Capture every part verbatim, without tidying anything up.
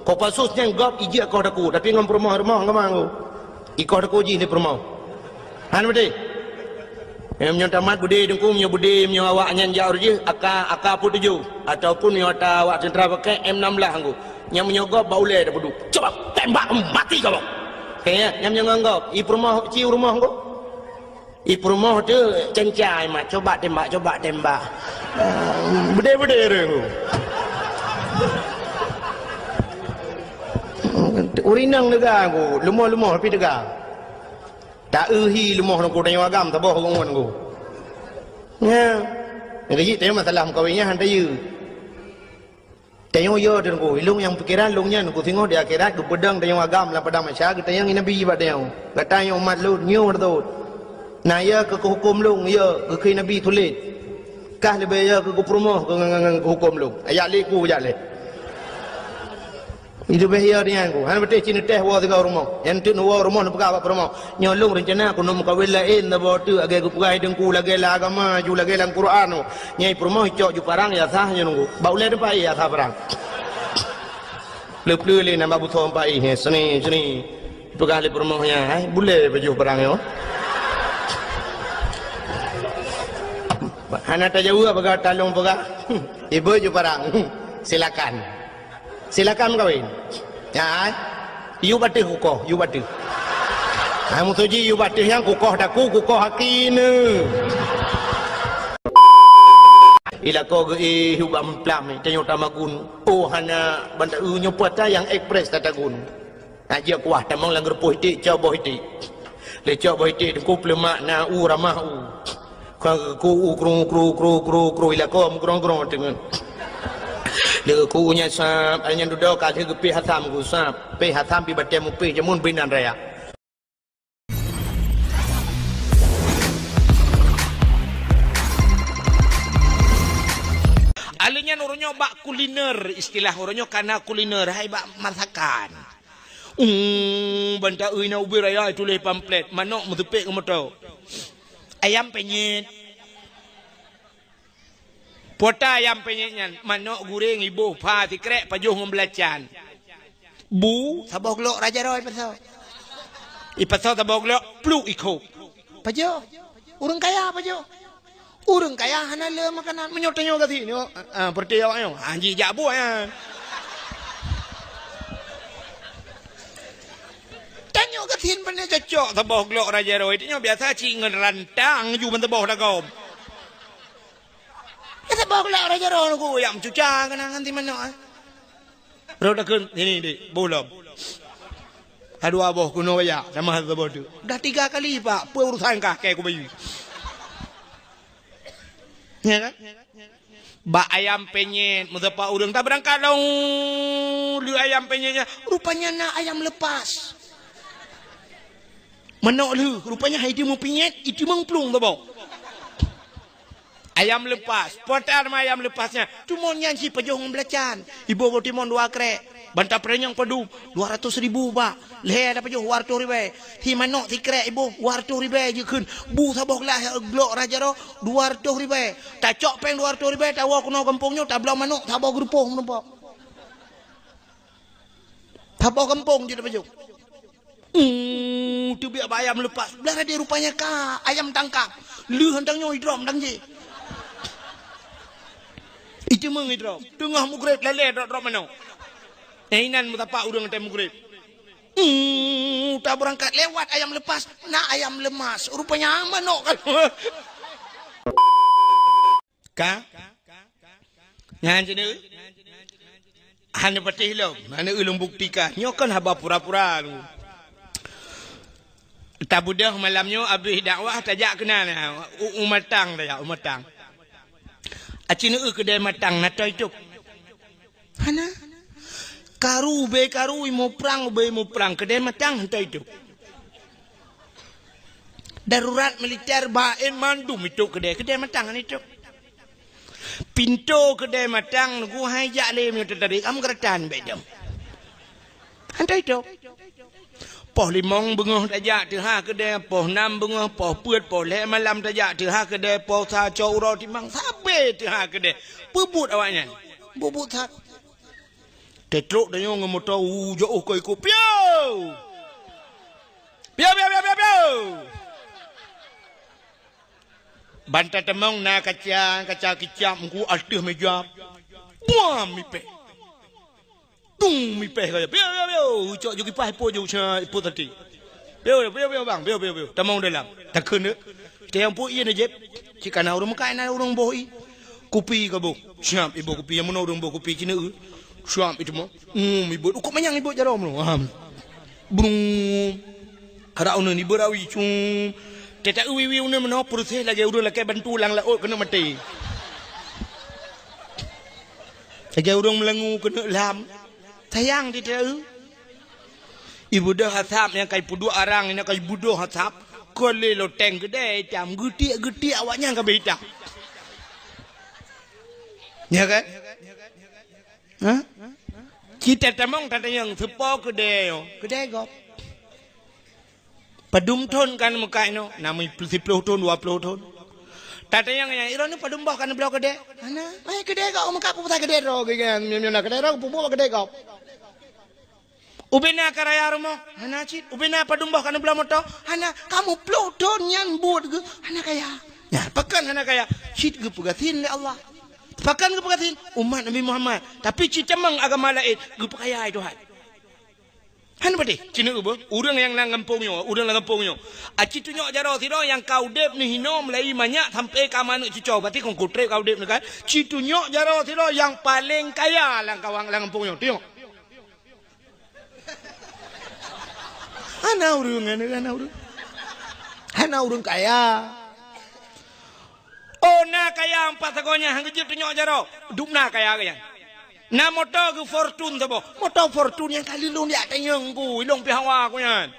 Kopassus nyan gob ijak koh takue, tapi ngon peurumoh-rumoh ngon mangu. Ikoh takue jih lé peurumoh. Han beutôi. Meunyoe tamat beudé teungku, meunyoe beudé, meunyoe awaknyan jak uroe jih, AK, AK peuet tujoh. Ataupun meunyoe ata awak teuntara pakai M enam belas ngku. Nyang meunyoe gob bak ulèe tapeuduek. Coba tembak mati kau. Oke, ya, nyang meunyoe ngon gob. I peurumoh, ci u rumoh ngku. I peurumoh tu cencai mat, coba tembak, coba tembak. Beudé-beudé ureueng tu. Ureueng inong teuga ku, leumoh-leumoh tapi teuga. Tak eu hi leumoh nangku tanyoe agam saboh ureueng ngon ku. Nya. Jadi tanyoe masalah meukawen nyan han tayue. Tanyoe yo teungku, ilong nyang pikeran long nyan ku singoh di akhirat geupeudong tanyoe agam lam padang mahsyar geutanyong Nabi bak tanyoe. Gata nyoe umat lôn, nyoe beutôi. Na yo keu huköm long, yo keu Nabi tuléh. Kah leubeh yo keu peurumoh keu ngan, ngan, ngan huköm long. Ajak lé ku, ajak lé. Itu beh yo nyan ku. Han beuteh cit neuteh woe sigoe rumoh. Nyan teuk woe rumoh neupeugah bak peurumoh. Nyoe lôn reuncana keuneuk meukawen laén saboh teuk lagèe geupeugah teungku lagèe lam agama ju lagèe lam Quran. Nyai peurumoh cok ju parang ya sah nyoe nunggu. Bak ulèe teumpat ya sah parang. Pleu-pleu lé nambah busoe empat ih, seni, seni. Peugah lé peurumoh nyan, hai, bulèe pajoh parang nyoe. Hana tajaweueb peugah talong peugah. Ibu ju parang. Silakan. Silakan meukawen. Ya, ai. Yub ateueh kukoh, yub ateueh. Hai musoji yub ateueh nyang kukoh daku, kukoh aki neu. Ilako geuéh ubak meumplam, tanyoe tamagun. Oh, hana banda u nyoe puasa nyang ekspres tatagun. Nak jeuet kuah tamong lam geureupoh iték, cok boh iték. Lé cok boh iték teungku peuleumak na u ramah u. Ka ku u kru, kru, kru, kru, kru, ilako meugrong-grong teungeut. Lé ku u nyan sab, ai nyan dudoe ka lheueh geupéh asam ku sab. Péh asam pi batèe mupéh jameun binan raya. Alèh nyan uroe nyoe bak kuliner, istilah uroe nyoe kana kuliner, hai bak masakan. Uh, banta ui na ubé raya tuléh pamflet, manok meuteupék ngon moto. Ayam penyet. Pota ayam penyet nyan, manok guréng iboh pha sikrek pajoh ngon beulacan. Bu, saboh glok raja roe ipasoe. Ipasoe saboh glok, pluk ikho. Pajoh. Ureueng kaya pajoh. Ureueng kaya hana le makanan. Meunyoe tanyoe gasien nyoe, ah, ah, peureuté awak nyoe. Ah, jijak buet, ah. Tanyoe gasien pane cocok saboh glok raja roe. Tanyoe biasa cit ngon rantang ju ban saboh dagom. Ka saboh glok raja roe nunggu, yak meucuca keunan ngon si manok, ah. Rot takheun, sini, Dik, boh lom. Ka dua boh keunoe baya, tamah saboh teuk. Dah tiga kali, Pak, peue urusan kah kèe kubayeue. Ya kan? Bak ayam penyet, meusapat ureueng tabeurangkat lom lé ayam penyet nyan. Rupanya na ayam lepas. Manok lheueh, rupanya hai teumeupinyet, i teumeuplung saboh. Ayam lepas. Peue teuma ayam lepas nyan? Timon nyan sipajoh ngon beulacan. Iboh goe timon dua krek. Banta peurenyang padum? Dua ratus ribu, Pak. Lhèe tapajoh dua ratus ribèe. Si manok sikrek iboh dua ratus ribèe jikheun. Bu saboh glah glok raja roe dua ratus ribèe. Tacok péng dua ratus ribèe, tawoe keunoe gampông nyoe, tabloe manok saboh geureupoh meurumpok. Saboh gampông jeuet tapajoh. Uh, teubiet bak ayam lepas. Blah radia rupanya ka ayam tangkap. Lheueh hantang nyoe idrop dang jih. Iteumeung idrop. Teungoh mugreb lalè drop-drop manok. Eh, inan meusapat ureueng watèe mugreb. Uh, tabeurangkat lewat ayam lepas. Na ayam lemas. Rupanya manok kan. Ka? Nyan cit neu. Hana patéh lom, hana ulôn buktikan. Nyoe kan haba pura-pura tu. Tabeudôh malam nyoe abéh dakwah tajak keunan, u, u Matang tajak, u Matang. Aci neu keudè Matang na toe tôb. Hana. Karu, ubé karu, imeum prang, ubé imeum prang, keudè Matang na toe tôb. Darurat militer ba en mandum itôb keudè, keudè Matang han itôb. Pintoe keudè Matang nunggu hai jak lé meunyoe teutarek am geuratan bèk dong. Han toe itôb. Poh limong beungoh tajak teuha keudè, poh nam beungoh, poh peuet, poh lhèe malam tajak teuha keudè, poh sa cok uroe timang sabé teuha keudè. Peubuet awaknyan. Buet-buet that. Trok tanyoe ngon moto, u, jôh keu ikôt. Piu! Piu, piu, piu, piu, piu! Ban tatamong na kaca, kaca kicap, meuku ateueh meja. Buam mipèh. Tung mipèh kaya. Piu, piu, piu. Ucok jôh kipaih, ipôt jôh, sa, ipôt tadi. Piu, piu, piu, bang. Piu, piu, piu. Tamong dalam. Takheun deh. Tayang pôt ié na jép. Cit kana ureueng meukat, na ureueng boh ié. Kupi ka boh. Siap iboh kupi. Nyang meunoe ureueng boh kupi cit na ié. Siap itu mah. Hmm, ibot. Ukok manyang ibot jaroe meunoe. Ah. Brung. Kada uneun ibot awi. Cung. Teutak iwi-iwi uneun meunoe, proses lagèe ureueng lakèe bantu lam laôt keuneuk maté. Lagèe ureueng meulangue keuneuk lam. Sayang teutak ié. Ibeudôh asap nyang ka ipeuduek arang, nyang ka ibeudôh asap, kon lé loteng keudè itam, geutiek-geutiek awaknyan ka beuitam. Ya kan? Ha? Cit tatamong tatanyong, soe po keudè nyoe? Keudè gob. Padum thon ka neumeukat inoe? Na meusiplôh thon, dua plôh thon. Tatanyong nyan, droeneuh padum boh ka neubloe keudè? Hana. Ai keudè gob, meukat peue pasai keudè droe, geuh nyan, nyoe na keudè droe, peue buet keudè gob. Ubena ka raya rumoh? Hana cit. Ubena padum boh ka neubloe moto? Hana. Ka meuplôh thon nyan buet geuh hana kaya. Nyan, pakon hana kaya? Cit geupeugasien lé Allah. Pakon geupeugasien? Umat Nabi Muhammad. Tapi cit tamong agama laén, geupeukaya lé Tuhan. Hana patéh. Cit na ié beuh, ureueng nyang lam gampông nyoe, ureueng lam gampông nyoe. Aci tunyok jaroe sidroe nyang ka udép neuh hinoe meulayeue manyak sampoe ka manök cucoe. Berarti kon kutrép ka udép neuh kan? Cit tunyok jaroe sidroe nyang paleng kaya lam kawang lam gampông nyoe. Tunyok. Hana ureueng, hana, hana ureueng. Hana ureueng kaya. Oh, na kaya empat sagoe nyan, han geujeuet tunyok jaroe. Dum na kaya geuh nyan. Na moto geuh Fortune saboh. Moto Fortune nyang ka lheueh lôn jak tanyong ku, ilong pih hawa ku nyan.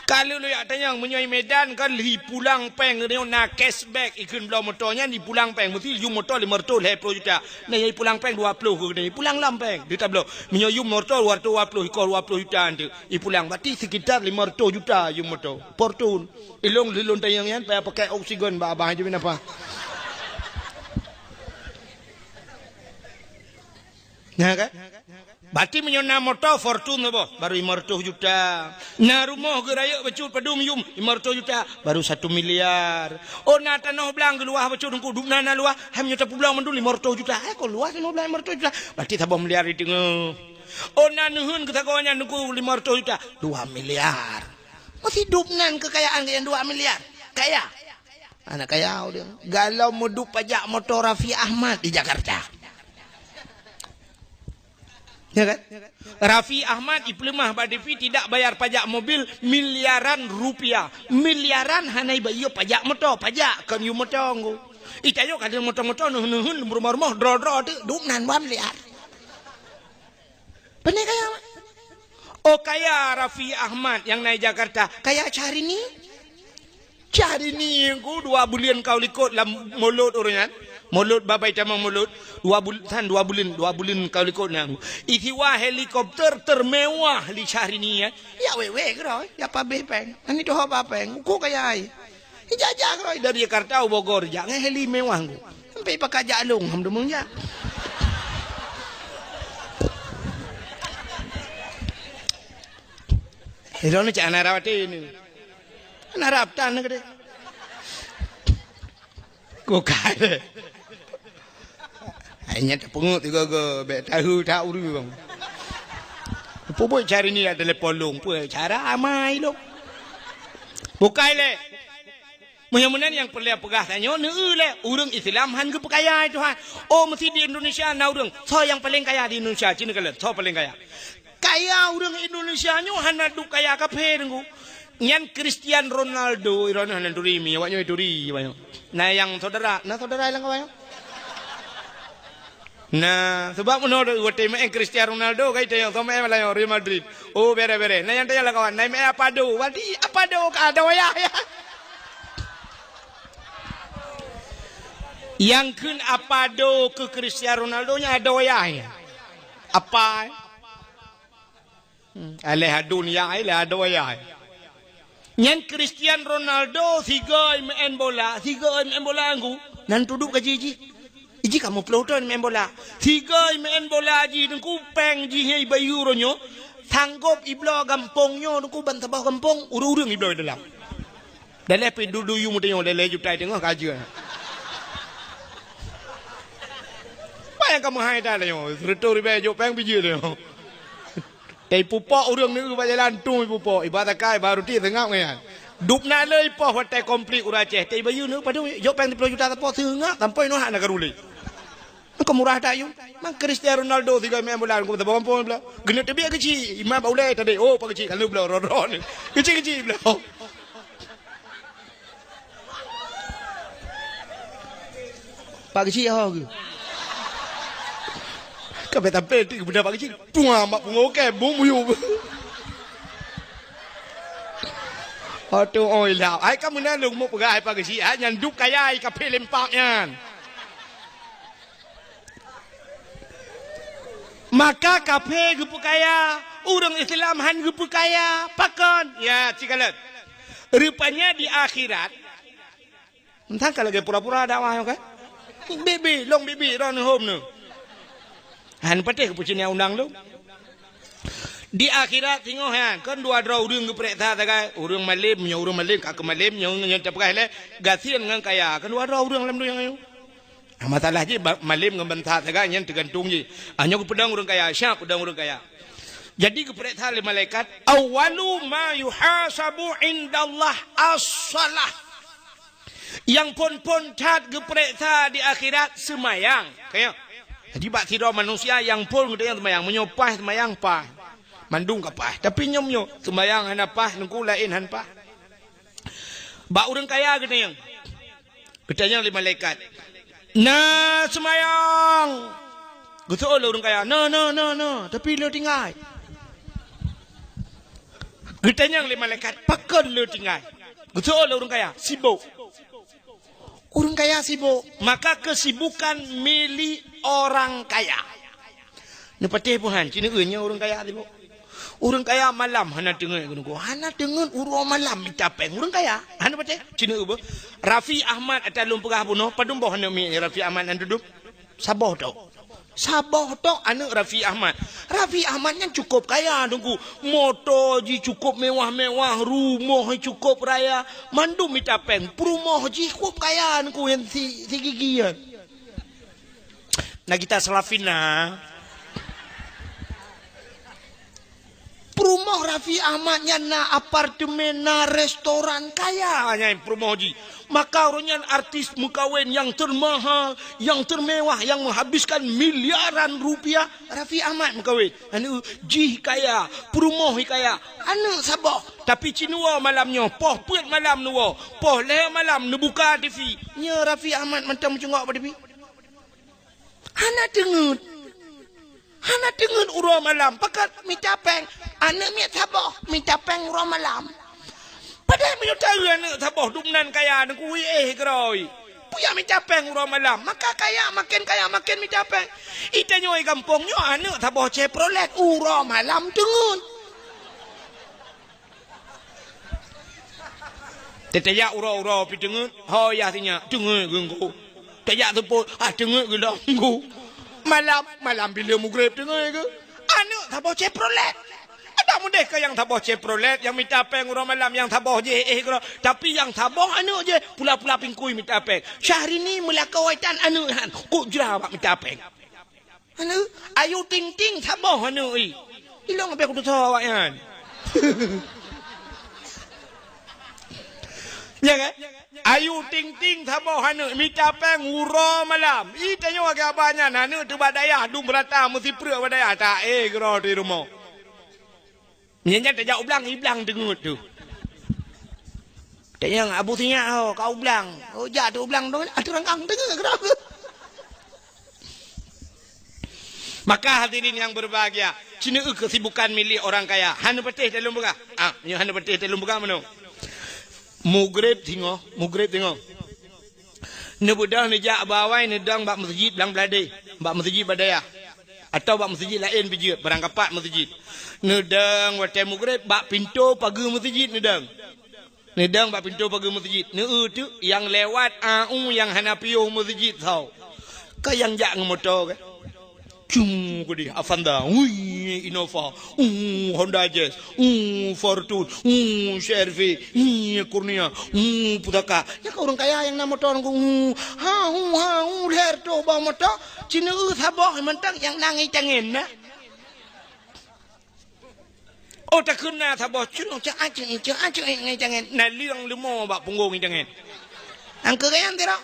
Ka lheueh lôn jak tanyong, meunyoe i Medan kan lheueh ipulang péng, nyoe na cashback, ikheun bloe moto nyan ipulang péng, meusti yum moto limong reutôh lhèe plôh juta. Na nyang ipulang péng dua plôh keu keudéh, ipulang lom péng, di tabloe. Meunyoe yum moto dua reutôh dua plôh, ikor dua plôh juta eunteuk ipulang, berarti sekitar limong reutôh juta yum moto. Fortune. Ilong lheueh lôn tanyong nyan, payah pakai oksigen bak abah jeuet nafah. Nah kan? Berarti meunyoe na moto Fortune saboh, baru limong reutôh juta. Na rumoh geurayeuk bacut padum yum, limong reutôh juta, baru satu miliar. Oh, na tanoh blang geuluwah bacut teungku, dum na, na luwah, hai meunyoe tapeublang mandum limong reutôh juta. Hai, kon luwah tanoh blang limong reutôh juta. Berarti saboh miliar di teungoh. Oh, na neuheun geusagoe nyan teungku limong reutôh juta, dua miliar. Meusidop nan keukayaan geuh nyan dua miliar. Kaya. Aneuk kaya ureueng. Galom meudup pajak moto Raffi Ahmad di Jakarta. Ya kan? Raffi Ahmad ipeuleumah bak T V tidak bayar pajak mobil miliaran rupiah. Miliaran hana iba-, iya pajak moto, pajak kon yum moto ngku. Ita yo kada moto-moto neuh-neuh rumoh-rumoh droe-droe tu dum nan dua miliar. Pane kaya, Mak? Oh, kaya Raffi Ahmad nyang na i Jakarta. Kaya Syahrini? Syahrini ngku dua buleuen ka likot lam mulod ureueng nyan. Mulod babai tamong mulod. Dua bul-, tan dua buleuen, dua buleuen ka likot nyan. Isiwa helikopter termewah lé Syahrini, eh. Ya wewe keudroe, ya pabeh péng. Ani tuho ba péng, uko kaya ai. Ijak-jak keudroe dari Jakarta u Bogor, jak ngon heli mewah ngku. Sampai pakai jak long, alhamdulillah jak. Ilong ni cak aneuk rab até ni. Aneuk rab tan keudéh. Ko kai. Ai nyan tapeungeut tiga-tiga, bèk tahu tak ureueng. Peue buet Syahrini dak telepon long, peue cara amai long. Bukai lé. Meunyoe meunan nyang peureulèe peugah tanyoe, neueu lé, ureueng Islam han geupeukaya lé Tuhan. Oh, meusti di Indonesia na ureueng. Soe nyang paleng kaya di Indonesia? Ci neukalon, soe paleng kaya? Kaya ureueng Indonesia nyoe hana duek kaya kafé, Teungku. Nyan Cristiano Ronaldo, droeneuh hana turi mi, awak nyoe turi, awak nyoe. Na nyang syedara, na syedara lam kawan nyoe? Nah, sabab meunoe watèe meu'en Cristiano Ronaldo, kai tanyong, "Soe meu'en malam nyoe?" "Real Madrid." "Oh, bèrèh, bèrèh." Nah, nyang tanyong lawan, "Na meu'en Apado?" Berarti Apado ka ada wayah, ya. Nyang kheun Apado keu Cristiano Ronaldo nyan ada wayah, ya. Apa, eh? Hmm, aléh adonya, eh, lé ada wayah, eh. Nyan Cristiano Ronaldo sigoe meu'en bola, sigoe meu'en bola ngku, nan tuduk gaji jih. Jih kamoe ploh thon meu'en bola. Sigoe meu'en bola jih Teungku, péng jih nyang ibayeue uroe nyoe, sanggop ibloe gampông nyoe Teungku, ban saboh gampông, ureueng-ureueng ibloe dalam. Daleh pih dudu yum tanyoe, daleh juta teungoh ka jeuet. Apa nyang kamoe hai that tanyoe? Seratus ribèe jok péng pih jeuet tanyoe. Tei pupok ureueng neu bak jalan tu pupok. Iba takai baru ti seungap nyan. Dub na le ipoh watèe konflik ureueng Aceh. Tei bayeue neu padum jok péng siplôh juta sapo seungap sampoe noh hana karuli. Engkau murah that yum. Mang Cristiano Ronaldo tiga main bola engkau saboh gampông blah. Geuneuk teubiet keuchik. Iman bak ulèe tadi. Oh, pak keuchik kalau blah ron-ron. Keuchik-keuchik blah. Pak keuchik ho ke? Ka bèk tampé ti beuna pak keuchik. Tuang mak pungo ke bumbuyu. Aduh oi lah. Ai ka meunan lôn meupeugah ai pak keuchik. Ai nyan dub kaya ai ka phé lempap nyan. Maka kafé geupeukaya, ureueng Islam han geupeukaya. Pakon? Ya, sikalon. Rupanya di akhirat, entah ka lagèe pura-pura dakwah nyoe kan? Bibi, long bibi, ron hom neu. Han patéh keu peucina undang tu. Di akhirat singoh nyan, kan dua droe ureueng geupareksa sagai, ureueng malém, nyoe ureueng malém, ka keu malém, nyoe, nyoe tapeugah lé, gasien ngon kaya, kan dua droe ureueng lam donya nyoe. Nah, masalah jih, ba-, malém ngon bansa sagai nyan teugantung jih. Ah, nyoe geupeudong ureueng kaya, siap peudong ureueng kaya. Jadi geupareksa lé malaikat, "Awwalu ma yuhasabu indallah as-shalah." Nyang phon-phon that geupareksa di akhirat seumayang. Kaya. Jadi bak sidroe manusia nyang phon geutanyoe seumayang, meunyoe paih seumayang paih. Mandum ka paih. Tapi nyoe meunyoe seumayang hana paih, Teungku, laén han paih. Bak ureueng kaya geutanyoe. Geutanyong lé malaikat, "Na seumayang?" Geuseuôt lé ureueng kaya, "Na, na, na, na, tapi le tinggai." Geutanyong lé malaikat, "Pakon le tinggai?" Geuseuôt lé ureueng kaya, "Sibok." Ureueng kaya sibok, maka keusibukan milék orang kaya. Neupatéh peuhan, ci neueu nyoe ureueng kaya sibok. Ureueng kaya malam hana teungeut keunoe, hana teungeut uroe malam mita péng. Ureueng kaya, hana patéh, ci neueu beuh. Raffi Ahmad ata lôn peugah bunoe, padum boh aneuk miet Raffi Ahmad nyan dudoe? Saboh tok. Saboh tok aneuk Raffi Ahmad. Raffi Ahmad nyan cukôp kaya, Teungku. Moto jih cukôp mewah-mewah, rumoh jih cukôp raya. Mandum mita péng. Peurumoh jih cukôp kaya, Teungku, nyang si, si gigi nyan. Na gita seulafina. Peurumoh Raffi Ahmad nyan na apartemen, na restoran, kaya nyan peurumoh jih. Maka uroe nyan artis meukawen nyang teumahal, nyang teumewah, nyang menghabiskan miliaran rupiah, Raffi Ahmad meukawen. Aneuk jih kaya, peurumoh jih kaya, aneuk saboh. Tapi ci neuwoe malam nyoe, poh peuet malam neuwoe, poh lhèe malam neubuka T V. Nyoe Raffi Ahmad mantong meucungok bak T V. Hana teungeut. Hana teungeut uroe malam. Pakon mita péng? Aneuk miet saboh mita péng uroe malam. Padahai meunyoe taeu aneuk saboh dum nan kaya, Teungku, éh keurôi. Peue jak mita péng uroe malam? Maka kaya maken kaya maken mita péng. Itanyoe gampông nyoe aneuk saboh Chevrolet uroe malam teungeut. Teutajak uroe-uroe pih teungeut, ho yah sinyak, teungeut geuh Teungku. Tajak seupôt, ah, teungeut geuh lom Teungku. Malam, malam bileueng mugreb teungeut geuh. Aneuk saboh Chevrolet. Adak mudeh keu nyang saboh Chevrolet, nyang mita péng uroe malam, nyang saboh jih éh keudroe. Tapi nyang saboh aneuk jih, pula-pula pingkui mita péng. Syahrini meulakoe tan aneuk nyan, kok jra bak mita péng. Aneuk, Ayu Ting Ting saboh aneuk i. Ilong habéh kutusoe awaknyan. Ya kan? Ayu Ting Ting saboh aneuk mita péng uroe malam. I tanyoe lagèe abah nyan aneuk teuh bak dayah dum rata meusipreuk bak dayah ta éh keudroe di rumoh. Nyan, nyan tajak u blang, i blang teungeut teuh. Tanyong Abu Sinyak ho, ka u blang. Oh, jak teuh u blang tu, atu rangkang teungeut keudroe. Maka hadirin yang berbahagia, ci neueu keusibukan milék orang kaya. Hana patéh talôn peugah. Ah, nyoe hana patéh talôn peugah meunoe. Mugreb singoh, mugreb singoh. Neubeudôh neujak bak awai neudong bak meuseujid blang bladé, bak meuseujid bak dayah. Atawa bak meuseujid laén pih jeuet, barangkapat meuseujid. Neudong watèe mugreb bak pintoe pageue meuseujid neudong. Neudong bak pintoe pageue meuseujid. Neueu teuk nyang lewat a u nyang hana piôh meuseujid soe. Ka nyang jak ngon moto kan? Cung keudeh, Avanza, ui, Innova, uh, Honda Jazz, uh, Fortuner, uh, C R V, uh, Kurnia, uh, Pusaka. Nyan ka ureueng kaya nyang na moto ngon, uh, ha, uh, ha, uh, lhèe reutôh boh moto, sineuk saboh mantong nyang na ngon tangen na. Oh, takheun na saboh cunong cak aceh, cak aceh ngon tangen. Na liang leumo bak punggong ngon tangen. Angkeu gaya tira.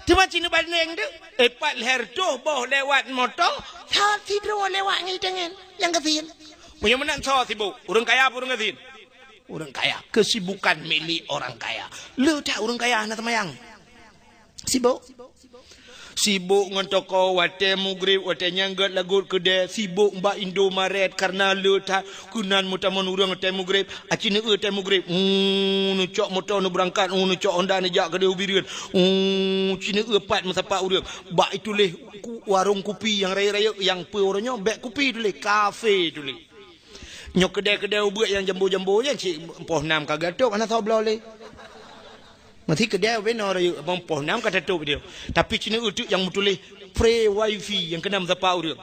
Teuma cina bandeng tu, eh, pat lhèe reutôh boh lewat moto, sa sidroe lewat ngon tangen. Nyang gasien. Meunyoe meunan soe sibuk, ureueng kaya apa ureueng gasien? Ureueng kaya. Kesibukan milik orang kaya. Le that ureueng kaya hana seumayang. Sibuk. Sibuk ngon toko watèe mugrib, watèe nyan gèt lagot keudè, sibuk bak Indomaret kareuna le that keunan meutamong ureueng watèe mugrib. Aci neueu watèe mugrib, uh, neucok moto neubeurangkat, uh, neucok Honda neujak keudè u Bireuen. Uh, ci neueu pat meusapat ureueng. Bak ituléh ku-, warong kupi nyang rayeuk-rayeuk, nyang peue uroe nyoe bèk kupi tuléh, kafe tuléh. Nyoe keudè-keudè ubeut nyang jambo-jambo nyan cit poh nam ka geutôp hana soe bloe lé. Meusi keudè ubé noe rayeuk abang poh nam ka tatôp dia. Tapi ci neueu teuk nyang meutuléh free wifi nyang keunan meusapat ureueng.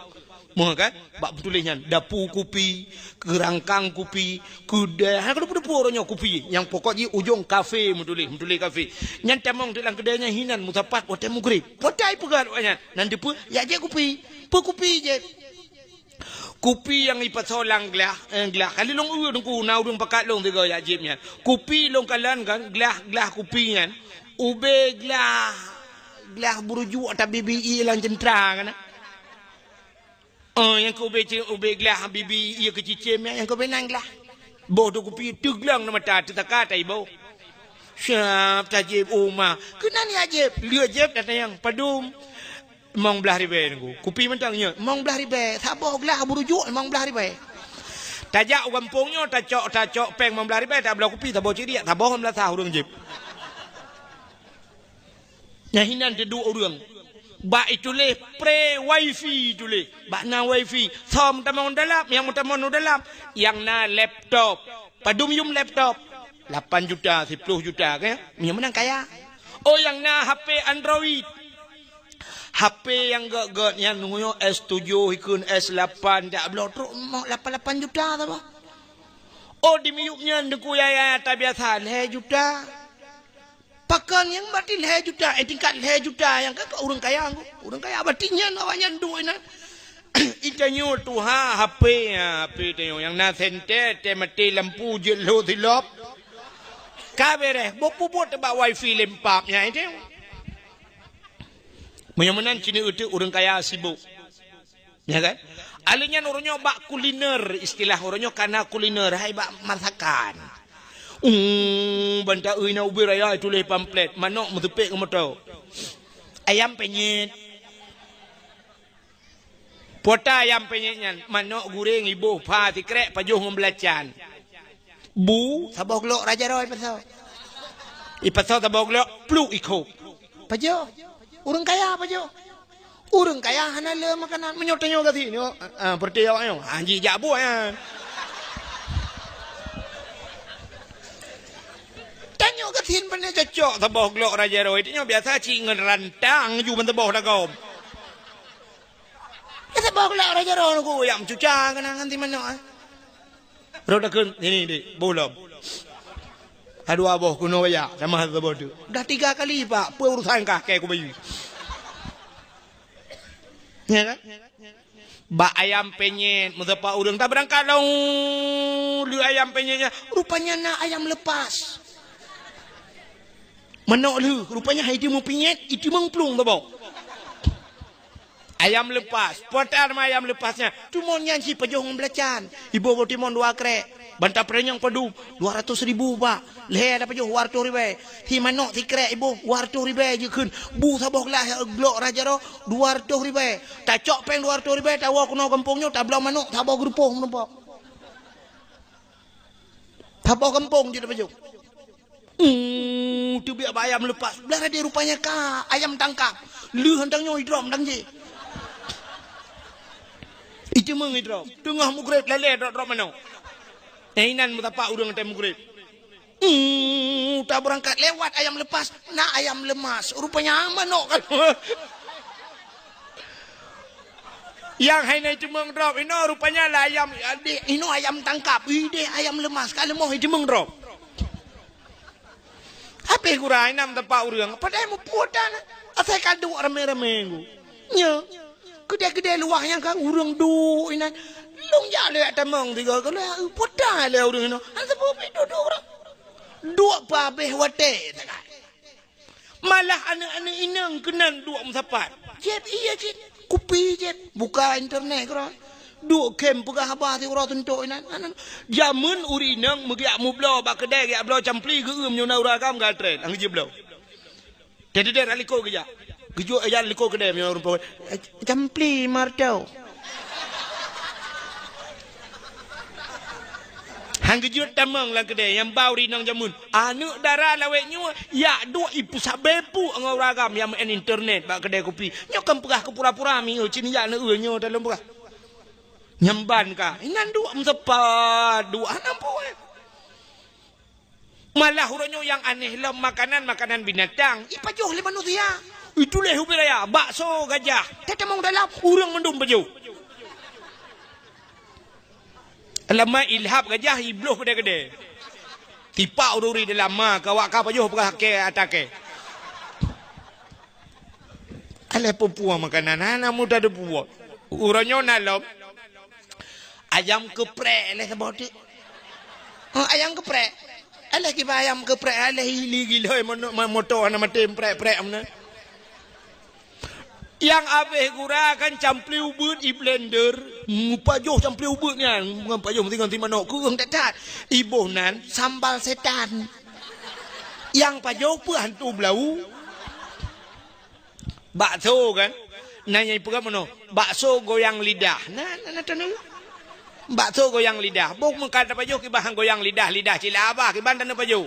Moh kan? Bak meutuléh nyan dapu kupi, keurangkang kupi, keudè, ha, ka depu-depu uroe nyoe kupi. Nyang pokok jih ujong kafe meutuléh, meutuléh kafe. Nyan tamong teuk lam keudè nyan hinan meusapat watèe mugrib. Potai peugah awaknyan. Nan dipeue? Ya jép kupi. Peue kupi jép? Kupi nyang ipasoe lam glah, eh, glah. Kali lôn eu teungku, na ureueng pakat lôn sigoe jak jép nyan. Kupi lôn kalon kan, glah, glah kupi nyan. Ubé glah, glah burujuk ata bibi ie lam ceuntra kan. Oh, nyang keu ubé ce-, ubé glah bibi ie keu cicém nyan, nyang keu ubé nan glah. Boh tu kupi teuglong na mata, teutaka taiboh. Siap tajép u ma. Keunan ya jép, lheueh jép datang nyang padum. Limong blaih ribèe nunggu. Kupi mantong nyoe, limong blaih ribèe. Saboh glah burujuk limong blaih ribèe. Tajak u gampông nyoe, tacok, tacok péng limong blaih ribèe, tabloe kupi saboh ciriak, saboh limong blaih sah ureueng jép. Nyan hinan teuduek ureueng. Bak ituléh pre wifi tuléh. Bak na wifi. Soe meutamong dalam, nyang meutamong u dalam. Nyang na laptop. Padum yum laptop? Lapan juta, siploh juta, kan? Meunyoe meunan kaya. Oh, nyang na H P Android. H P nyang gèt-gèt nyan, nyoe S tujoh ikheun, S lapan, dak bloe trok mo-, lapan lapan juta saboh. Oh, di miyueb nyan, Teungku, ya, ya, tabiasa, lhèe juta. Pakon nyang batin lhèe juta, eh, tingkat lhèe juta nyang ka, ka ureueng kaya, ureueng kaya batin nyan, awak nyan duek nyan. Itanyoe tuha H P, ha, H P tanyoe nyang na senter, teumaté lampu jeuet lhô silop. Ka beres, boh peubuet bak wifi lempap nyan itu. Meunyoe meunan cina uteuk ureueng kaya sibuk. Ya kan? Alèh nyan ureueng nyoe bak kuliner, istilah ureueng nyoe kana kuliner, hai bak masakan. Uh, banta ui na ubé raya tuléh pamflet, manok meuteupék ngon moto. Ayam penyet. Pota ayam penyet nyan, manok gureng iboh pha sikrek pajoh ngon beulacan. Bu, saboh glok raja roe ipasoe. Ipasoe saboh glok, pluk ikho. Pajoh. Ureueng kaya pajoh. Ureueng kaya hana le makanan. Meunyoe tanyoe gasien nyoe, ah, ah, peureuté awak nyoe. Ah, jijak buet nyan. Tanyoe gasien pane cocok saboh glok raja roe. Tanyoe biasa cit ngon rantang ju ban saboh dagom. Saboh glok raja roe nunggu yak meucuca keunan ngon si manok, eh. Rot takheun, sini, Dik, boh lom. Ka dua boh keunoe baya, tamah saboh tu. Dah tiga kali, Pak, peue urusan kah kèe kubayeue. Ya kan? Bak ayam penyet, meusapat ureueng tabeurangkat lom, lheueh ayam penyet nyan, rupanya na ayam lepas. Manok lheueh, rupanya hai teumeupinyet, iteumeuplung saboh. Ayam lepas. Peue atra nama ayam lepas nyan? Teuma nyan sipajoh ngon beulacan. Iboh boh timon dua krek. Banta peuranyang padum? Dua ratus ribu, Pak. Lhèe ada pajoh dua ratus ribèe. Si manok sikrek iboh dua ratus ribèe jikheun. Bu saboh glah glok raja roe dua ratus ribèe. Tacok péng dua ratus ribèe, tawoe keunoe gampông nyoe, tabloe manok saboh geurupoh meurumpok. Saboh gampông jeuet pajoh. Uh, teubiet bak ayam lepas. Blah tadi rupanya ka ayam tangkap. Lheueh hantang nyoe idrop dang jih. Iteumeueng idrop. Teungoh mugreb lalè drop-drop manok. Eh, inan meusapat ureueng watèe mugreb. Uh, tabeurangkat lewat ayam lepas, na ayam lemas. Rupanya manok kan. Nyang hai na iteumeung drob inoe rupanya lah ayam, ideh inoe ayam tangkap, ideh ayam leumas ka leumoh iteumeung drob. Habéh gura inan teumpat ureuëng, padahai muphom tan, asai ka duek ramé-ramé ngu. Nyo, keudè-keudè luwah nyang ka ureuëng duek inan. Lôn jak lé tamong tiga kali, peue tan lé ureuëng inoe. Hana sapeue pih duek-duek ureuëng. Duek peuhabéh watèe sagai. Malah aneuk-aneuk inong keunan duek meusapat. Jép, iya cit. Kupi jép. Buka internet keudroe. Duek khém peugah haba siuroe suntok inan. Aneuk, jameun ureuëng inong meugiak mubloe bak keudè, giak bloe campli geueum nyoe na ureuëng agam gatrén. Ang jibloe. Jadi dia dak likot geujak. Geujok ijak likot keudè meunyoe ureuëng pawai. Campli marto. Han geujeuet tamong lam keudè nyang ba ureuëng inong jameun. Aneuk dara lawét nyoe yak duek ipeusabe puk ngon ureuëng agam nyang meu'en internet bak keudè kupi. Nyoe kan peugah keu pura-pura mi, eu, cit jak neu-eu nyoe dalam peugah. Nyang ban ka. Inan duek meusapat, duek hana ampôn. Malah uroe nyoe nyang aneh lom makanan, makanan binatang ipajoh lé manusia. Itulah ubé raya, bakso gajah. Tatamong dalam, ureuëng mandum pajoh. Lama ilhab gajah ibloh keudè-keudè. Tipak ureuëng dalam ma ka wak ka pajoh peugah kèe ata kèe. Alah peue-peue makanan hana mudah teupeue. Uroe nyoe na lom ayam keuprek lé saboh teuk. Ha, ayam keuprek. Alah kiban ayam keuprek, alah ili gilhoi moto hana maté prek-prek meunan. Nyang habéh gura kan campli ubeuet i blender, mupajoh campli ubeuet nyan, ngon pajoh meusingon si manok keueng that-that. Iboh nan sambal setan. Nyang pajoh peue hantu blau. Bakso kan? Na nyang ipeugah meunoe, bakso goyang lidah. Na, na, na taneuk. Bakso goyang lidah. Boh meukat tapajoh kiban goyang lidah, lidah cila abah kiban taneuk pajoh.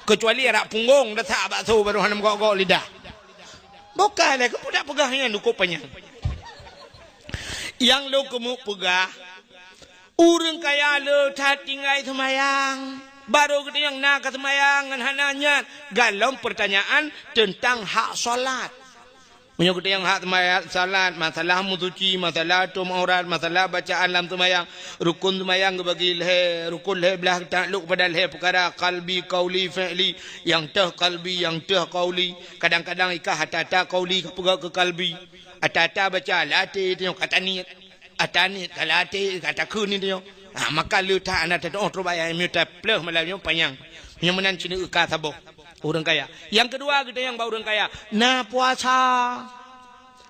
Kecuali arak punggong tasak bakso baru hana meugok-gok lidah. Boh ka lé keupeue dak peugah nyan dukuk panyang. Nyang lôn keumeuk peugah, ureuëng kaya le that tinggai seumayang. Barô geutanyoe na ka seumayang ngon hana nyan. Galom peurtanyaan teuntang hak salat. Meunyoe geutanyoe hak seumayang salat, masalah meusuci, masalah tom aurat, masalah bacaan lam seumayang, rukon seumayang geubagi lhèe, rukon lhèe blaih taklok kepada lhèe peukara, qalbi, qauli, fi'li. Nyang teuh qalbi, nyang teuh qauli. Kadang-kadang ikah ata-ata qauli ka peugah keu qalbi. Ata-ata baca lam até tanyoe ka taniet. Ata niet ka lam até ka takheun nyoe. Ha, maka le that hana teutu'oh trok bak ayat meunyoe tapleuh malam nyoe panyang. Nyoe meunan cit ka saboh ureuëng kaya. Nyang keudua geutanyoe bak ureuëng kaya, na puasa.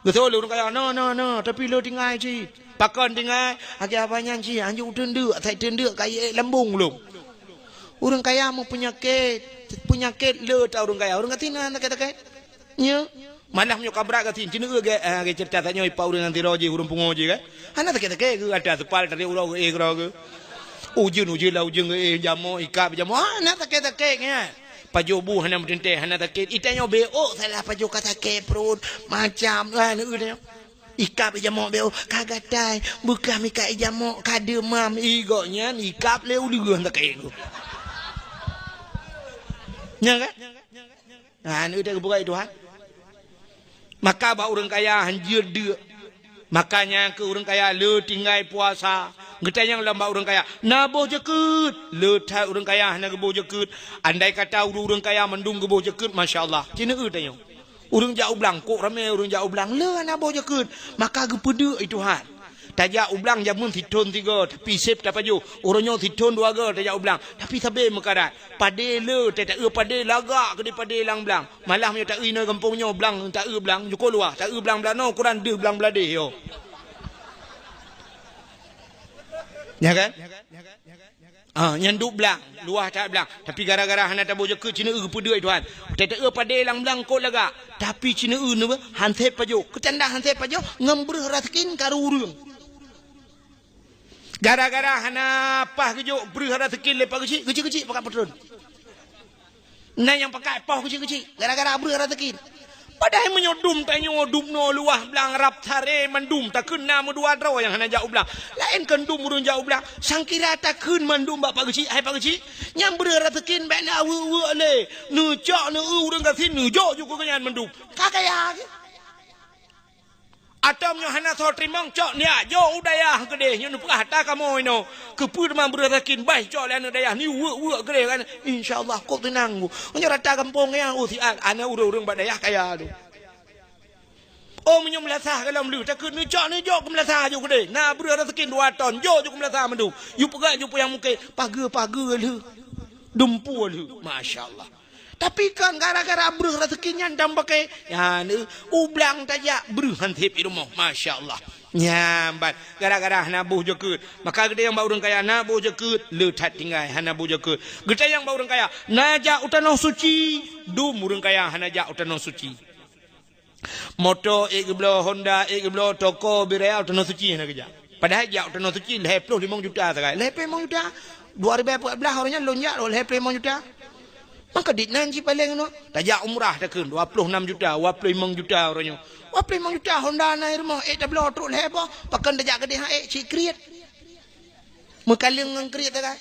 Geutôi lé ureuëng kaya, na, na, na, tapi le tinggai cit. Pakon tinggai? Akhé abah nyan cit, anjuk teundeuk, asai teundeuk ka ék lambong lom. Ureuëng kaya meupeunyakét, peunyakét le that ureuëng kaya. Ureuëng gasien na sakét-sakét. Nyo, malah meunyoe ka brat gasien, cit neu gét, ah, gét ceurita tanyoe ipak ureuëng nyang sidroe jih, ureuëng pungo jih kan. Hana sakét-sakét geuh, ata seupal tarék uroe geuh, eh, keudroe geuh. Ujeuen, ujeuen lah ujeuen geuh, eh, jamok, ikab jamok. Hana sakét-sakét nyan. Pajoh bu hana meuteuntèe, hana sakét. Itanyoe beuôk salah pajoh ka sakét pruet, macam, ah, neu tanyoe. Ikab jamok beuôk, ka gatai, beukah mika jamok, ka deumam, i gobnyan ikab lé ulèe sakét geuh. Nyan kan? Ha, neu teuka geupeugah Tuhan. Maka bak ureuëng kaya hanjeuet deuk. Makanya keu ureuëng kaya le tinggai puasa. Geutanyong lom bak ureuëng kaya, na boh jeukeut? Le that ureuëng kaya hana geuboh jeukeut. Andai kata ureuëng kaya mandum geuboh jeukeut, masya Allah. Cit neu tanyoe. Ureuëng jak u blang, kok ramé ureuëng jak u blang, le hana boh jeukeut. Maka geupeudeuk i Tuhan. Tajak u blang jameun sithon sigoe, tapi sép tapajoh. Uroe nyoe sithon dua goe tajak u blang, tapi sabé meukarat. Padé le, ta-, taeu padé lagak keudéh padé lam blang. Malah meunyoe taeu inoe gampông nyoe blang, taeu blang, jukô luwah, taeu blang blah noe, ukuran deuh blang blah déh yo. Ya kan? Ah, nyan duek blang, luwah that blang. Tapi gara-gara hana taboh jeukeut, cit neu geupeudeuk i Tuhan. Ta-, taeu padé lam blang kot lagak. Tapi cit neu neu han sép pajoh. Keutanda han sép pajoh, ngon breuh raseukin karu ureuëng. Gara-gara hana paih geujok breuh raseukin lé Pak Geuchik, Geuchik-Geuchik pakat patron. Na nyang pakat poh keuchik-keuchik, gara-gara breuh raseukin. Padahai meunyoe dum tanyoe dum noe luwah blang rab saré mandum takheun na meudua droe nyang hana jak u blang. Laén kon dum ureuëng jak u blang, sangkira takheun mandum bak Pak Geuchik, hai Pak Geuchik, nyang breuh raseukin bèk na weuek-weuek lé. Neucok neu ureuëng gasien neujok ju keu nyan mandum. Ka kaya geuh. Atau meunyoe hana soe teurimong, cok nyak jok u dayah keudeh, nyoe neupeugah ata kamoe inoe. Keupeue teuma breuh rasakin, bah cok lé aneuk dayah ni weuek-weuek keudeh kan. Insya Allah kok teunang ku. Meunyoe rata gampông nyan, oh siat, aneuk ureueng-ureueng bak dayah kaya tu. Oh, meunyoe meulasah goh lom lheueh, takheun neucok neujok keu meulasah jok keudeh. Na breuh rasakin dua ton, jok jok keu meulasah mandum. Yue peugah jok peue nyang mungken, pageue-pageue lheueh. Dumpeue lheueh. Masya Allah. Tapi kan gara-gara breuh rasakin nyan dan pakai, ya, ni, ublang tajak breuh han sép di rumoh. Masya Allah. Nyan ban gara-gara hana boh jakeuet. Maka geutanyoe bak ureueng kaya na boh jakeuet, le that tinggai hana boh jakeuet. Geutanyoe bak ureueng kaya na jak u tanoh suci, dum ureueng kaya hana jak u tanoh suci. Moto ék geubloe, Honda ék geubloe, toko beu raya u tanoh suci hana geujak. Padahai jak u tanoh suci lhèe ploh limong juta sagai. Lhèe ploh limong juta. Dua ribu empat belas uroe nyan lôn jak lhèe ploh limong juta. Maka dit nan cit paleng nyoe. Tajak umrah takheun dua ploh enam juta, dua ploh limong juta uroe nyoe. Dua ploh limong juta Honda na i rumoh, ék tabloe trok lhèe boh. Pakon tajak keudeh han ék cit kriet. Meukaleng ngon kriet sagai.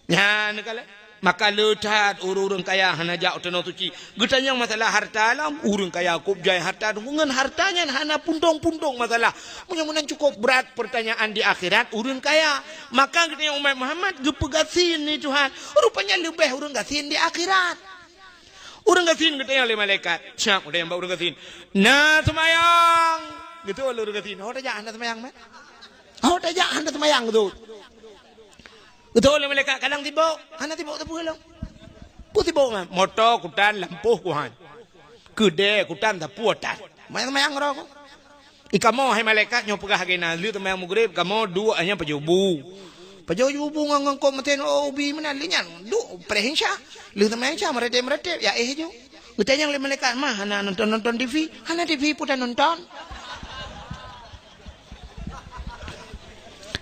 Nyan kala. Maka le that ureueng-ureueng kaya hana jak u tanoh suci. Geutanyong masalah harta lom, ureueng kaya kôb jai harta, ngon harta nyan hana puntông-puntông masalah. Meunyoe meunan cukôp brat peurtanyaan di akhirat ureueng kaya. Maka geutanyong umat Muhammad geupeugasien ni Tuhan. Rupanya leubeh ureueng gasien di akhirat. Ureueng gasien geutanyong lé malaikat. Siap geutanyong bak ureueng gasien. Na seumayang. Geutanyong lé ureueng gasien. Ho tajak hana seumayang, mat? Ho tajak hana seumayang geutanyong. Geutanyong lé malaikat, kadang sibok, hana sibok sapeue lom. Peue sibok nyan? Moto kutan lampôh kuhan. Keudè kutan sapeue tan. Mayang-mayang roh ku. I kamoe hai malaikat nyoe peugah lagèe na, lheueh teumayang Maghrib kamoe duek nyan pajoh bu. Pajoh bu ngon, ngon kop meuteun, oh, ubi meunan lheueh nyan duek preh Isya. Lheueh teumayang Isya meuratéb-meuratéb, ya éh ju. Geutanyong lé malaikat, "Ma hana nonton-nonton T V?" "Hana T V peue tanonton."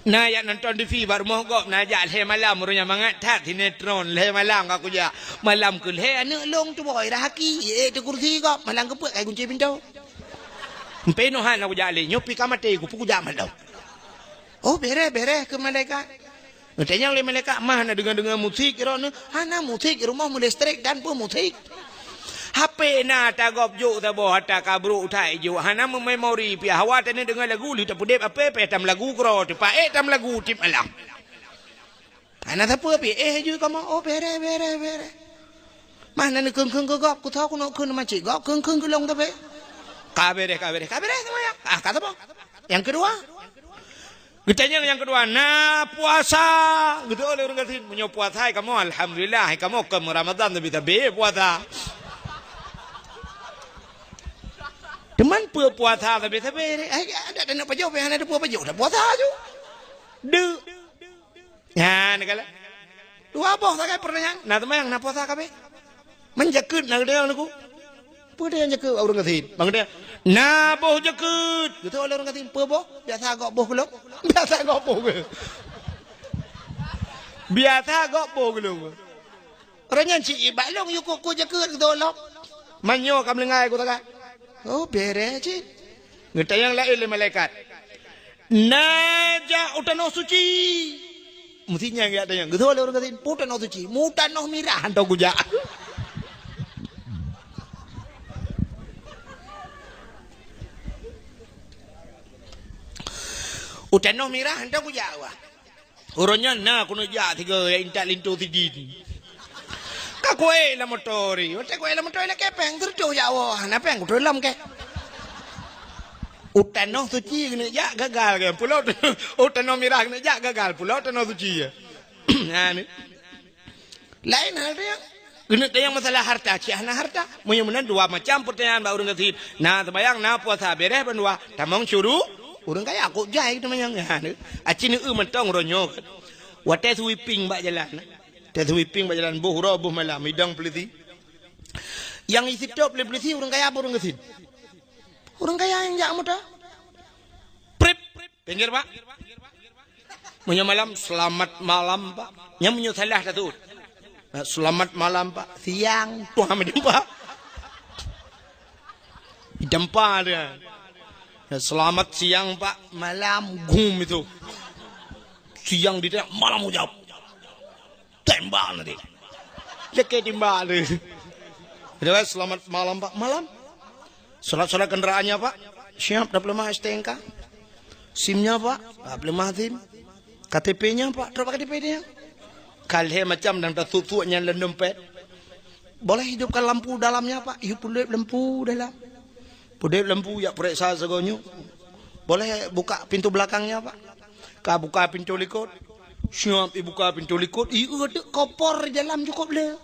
Na jak nonton T V bak rumoh gob, na jak lhèe malam, ureueng nyan mangat that sinetron, lhèe malam ka kujak. Malam keu lhèe aneuk lôn tuboh i rah aki, ék teukursi gob, malam keupeuet kai gunci pintoe. Meupinuh han na kujak lé, nyoe pih ka maté ku, peue kujak malam. Oh, bèrèh, bèrèh keu malaikat. Geutanyong lé malaikat, "Ma hana deungoe-deungoe musik droeneuh?" "Hana musik, rumoh meulestrek dan peue musik." H P na tagob jok saboh ata kabrok that jok, hana meumemori pih. Hawa taneuk deungoe lagu lheueh tapeudeb H P pih tam lagu keudroe teuh, paék tam lagu tiep malam. Hana sapeue pih, éh ju kamoe, oh bèrèh, bèrèh, bèrèh. Mah na neukheun-kheun keu gob, keu soe keunoe kheun macam gob, kheun-kheun keu lôn tapi. Ka bèrèh, ka bèrèh, ka bèrèh seumayang. Ah, ka saboh. Nyang keudua. Geutanyong nyang keudua, na puasa? Geutanyong lé ureueng gasien, meunyoe puasa hai kamoe, alhamdulillah, hai kamoe kon Ramadhan tapi-tapi puasa. Teuma peue puasa tapi-tapi? Hai, adak taneuk pajoh, hana teupeue pajoh, dak puasa ju. Deuk. Nyan kala. Dua boh sagai peurtanyaan. Na seumayang, na puasa kabeh. Man jakeuet na geutanyong lé ku. Peue tanyong jakeuet ureueng gasien? Bang dia, na boh jakeuet. Geutanyong lé ureueng gasien, peue boh? Biasa gob boh keu lôn. Biasa gob boh keu. Biasa gob boh keu lôn. Ureueng nyan cit bak lôn yue kok-kok jakeuet geutanyong lom. Man nyoe ka meulinggai ku sagai. Oh, bèrèh cit. Geutanyong laén lé malaikat. Na jak u tanoh suci. Meusti nyan geujak tanyong. Geutanyong lé ureueng gasien, "Peue tanoh suci?" "Mu tanoh mirah hantom kujak." "U tanoh mirah hantom kujak, wah." Uroe nyan na keuneuk jak sigoe intat linto sidin. Ka kuék lam moto ri. Watèe kuék lam moto lakèe péng, sireutoh jak woe. Hana péng, kuteulom kèe. U tanoh suci keuneuk jak gagal kèe. Pulo u tanoh mirah keuneuk jak gagal. Pulo tanoh suci. Ha ni. Laén hal dia. Keuneuk tanyong masalah harta, cit hana harta. Meunyoe meunan dua macam peurtanyaan bak ureueng gasien. Na seumayang, na puasa, bèrèh bandua. Tamong syuru, ureueng kaya kok jai teumanyong. Ha, aci neueu mantong uroe nyoe. Watèe sweeping bak jalan. Watèe sweeping bak jalan boh uroe boh malam, idong peulisi. Nyang isitop lé peulisi ureueng kaya apa ureueng gasien? Ureueng kaya nyang jak moto. Prip. Pinggir, Pak. Meunyoe malam, "Selamat malam, Pak." Nyan meunyoe salah tatu'ôt. "Selamat malam, Pak." Siang, tuha meudempa. Dempa dia. "Selamat siang, Pak." Malam, gum itu. Siang ditanya, malam ujab. Tembak nanti. Cekik timbak tu. Dia, "Selamat malam, Pak." "Malam." "Surat-surat kendaraannya, Pak?" Siap, tapeuleumah S T N K. SIM nyoe, Pak? Tapeuleumah SIM. K T P nyoe, Pak? Trok bak K T P nyoe. Ka lhèe macam nyang tasuet-suet nyan lam dompet. Boleh hidupkan lampu dalamnya, Pak? Yue peudeup lampu dalam. Peudeup lampu, jak peuriksa sigoe nyoe. Boleh buka pintu belakangnya, Pak? Ka buka pintu likot. Siap, ibuka pintu likot, ieu teuk koper di dalam cukôp le.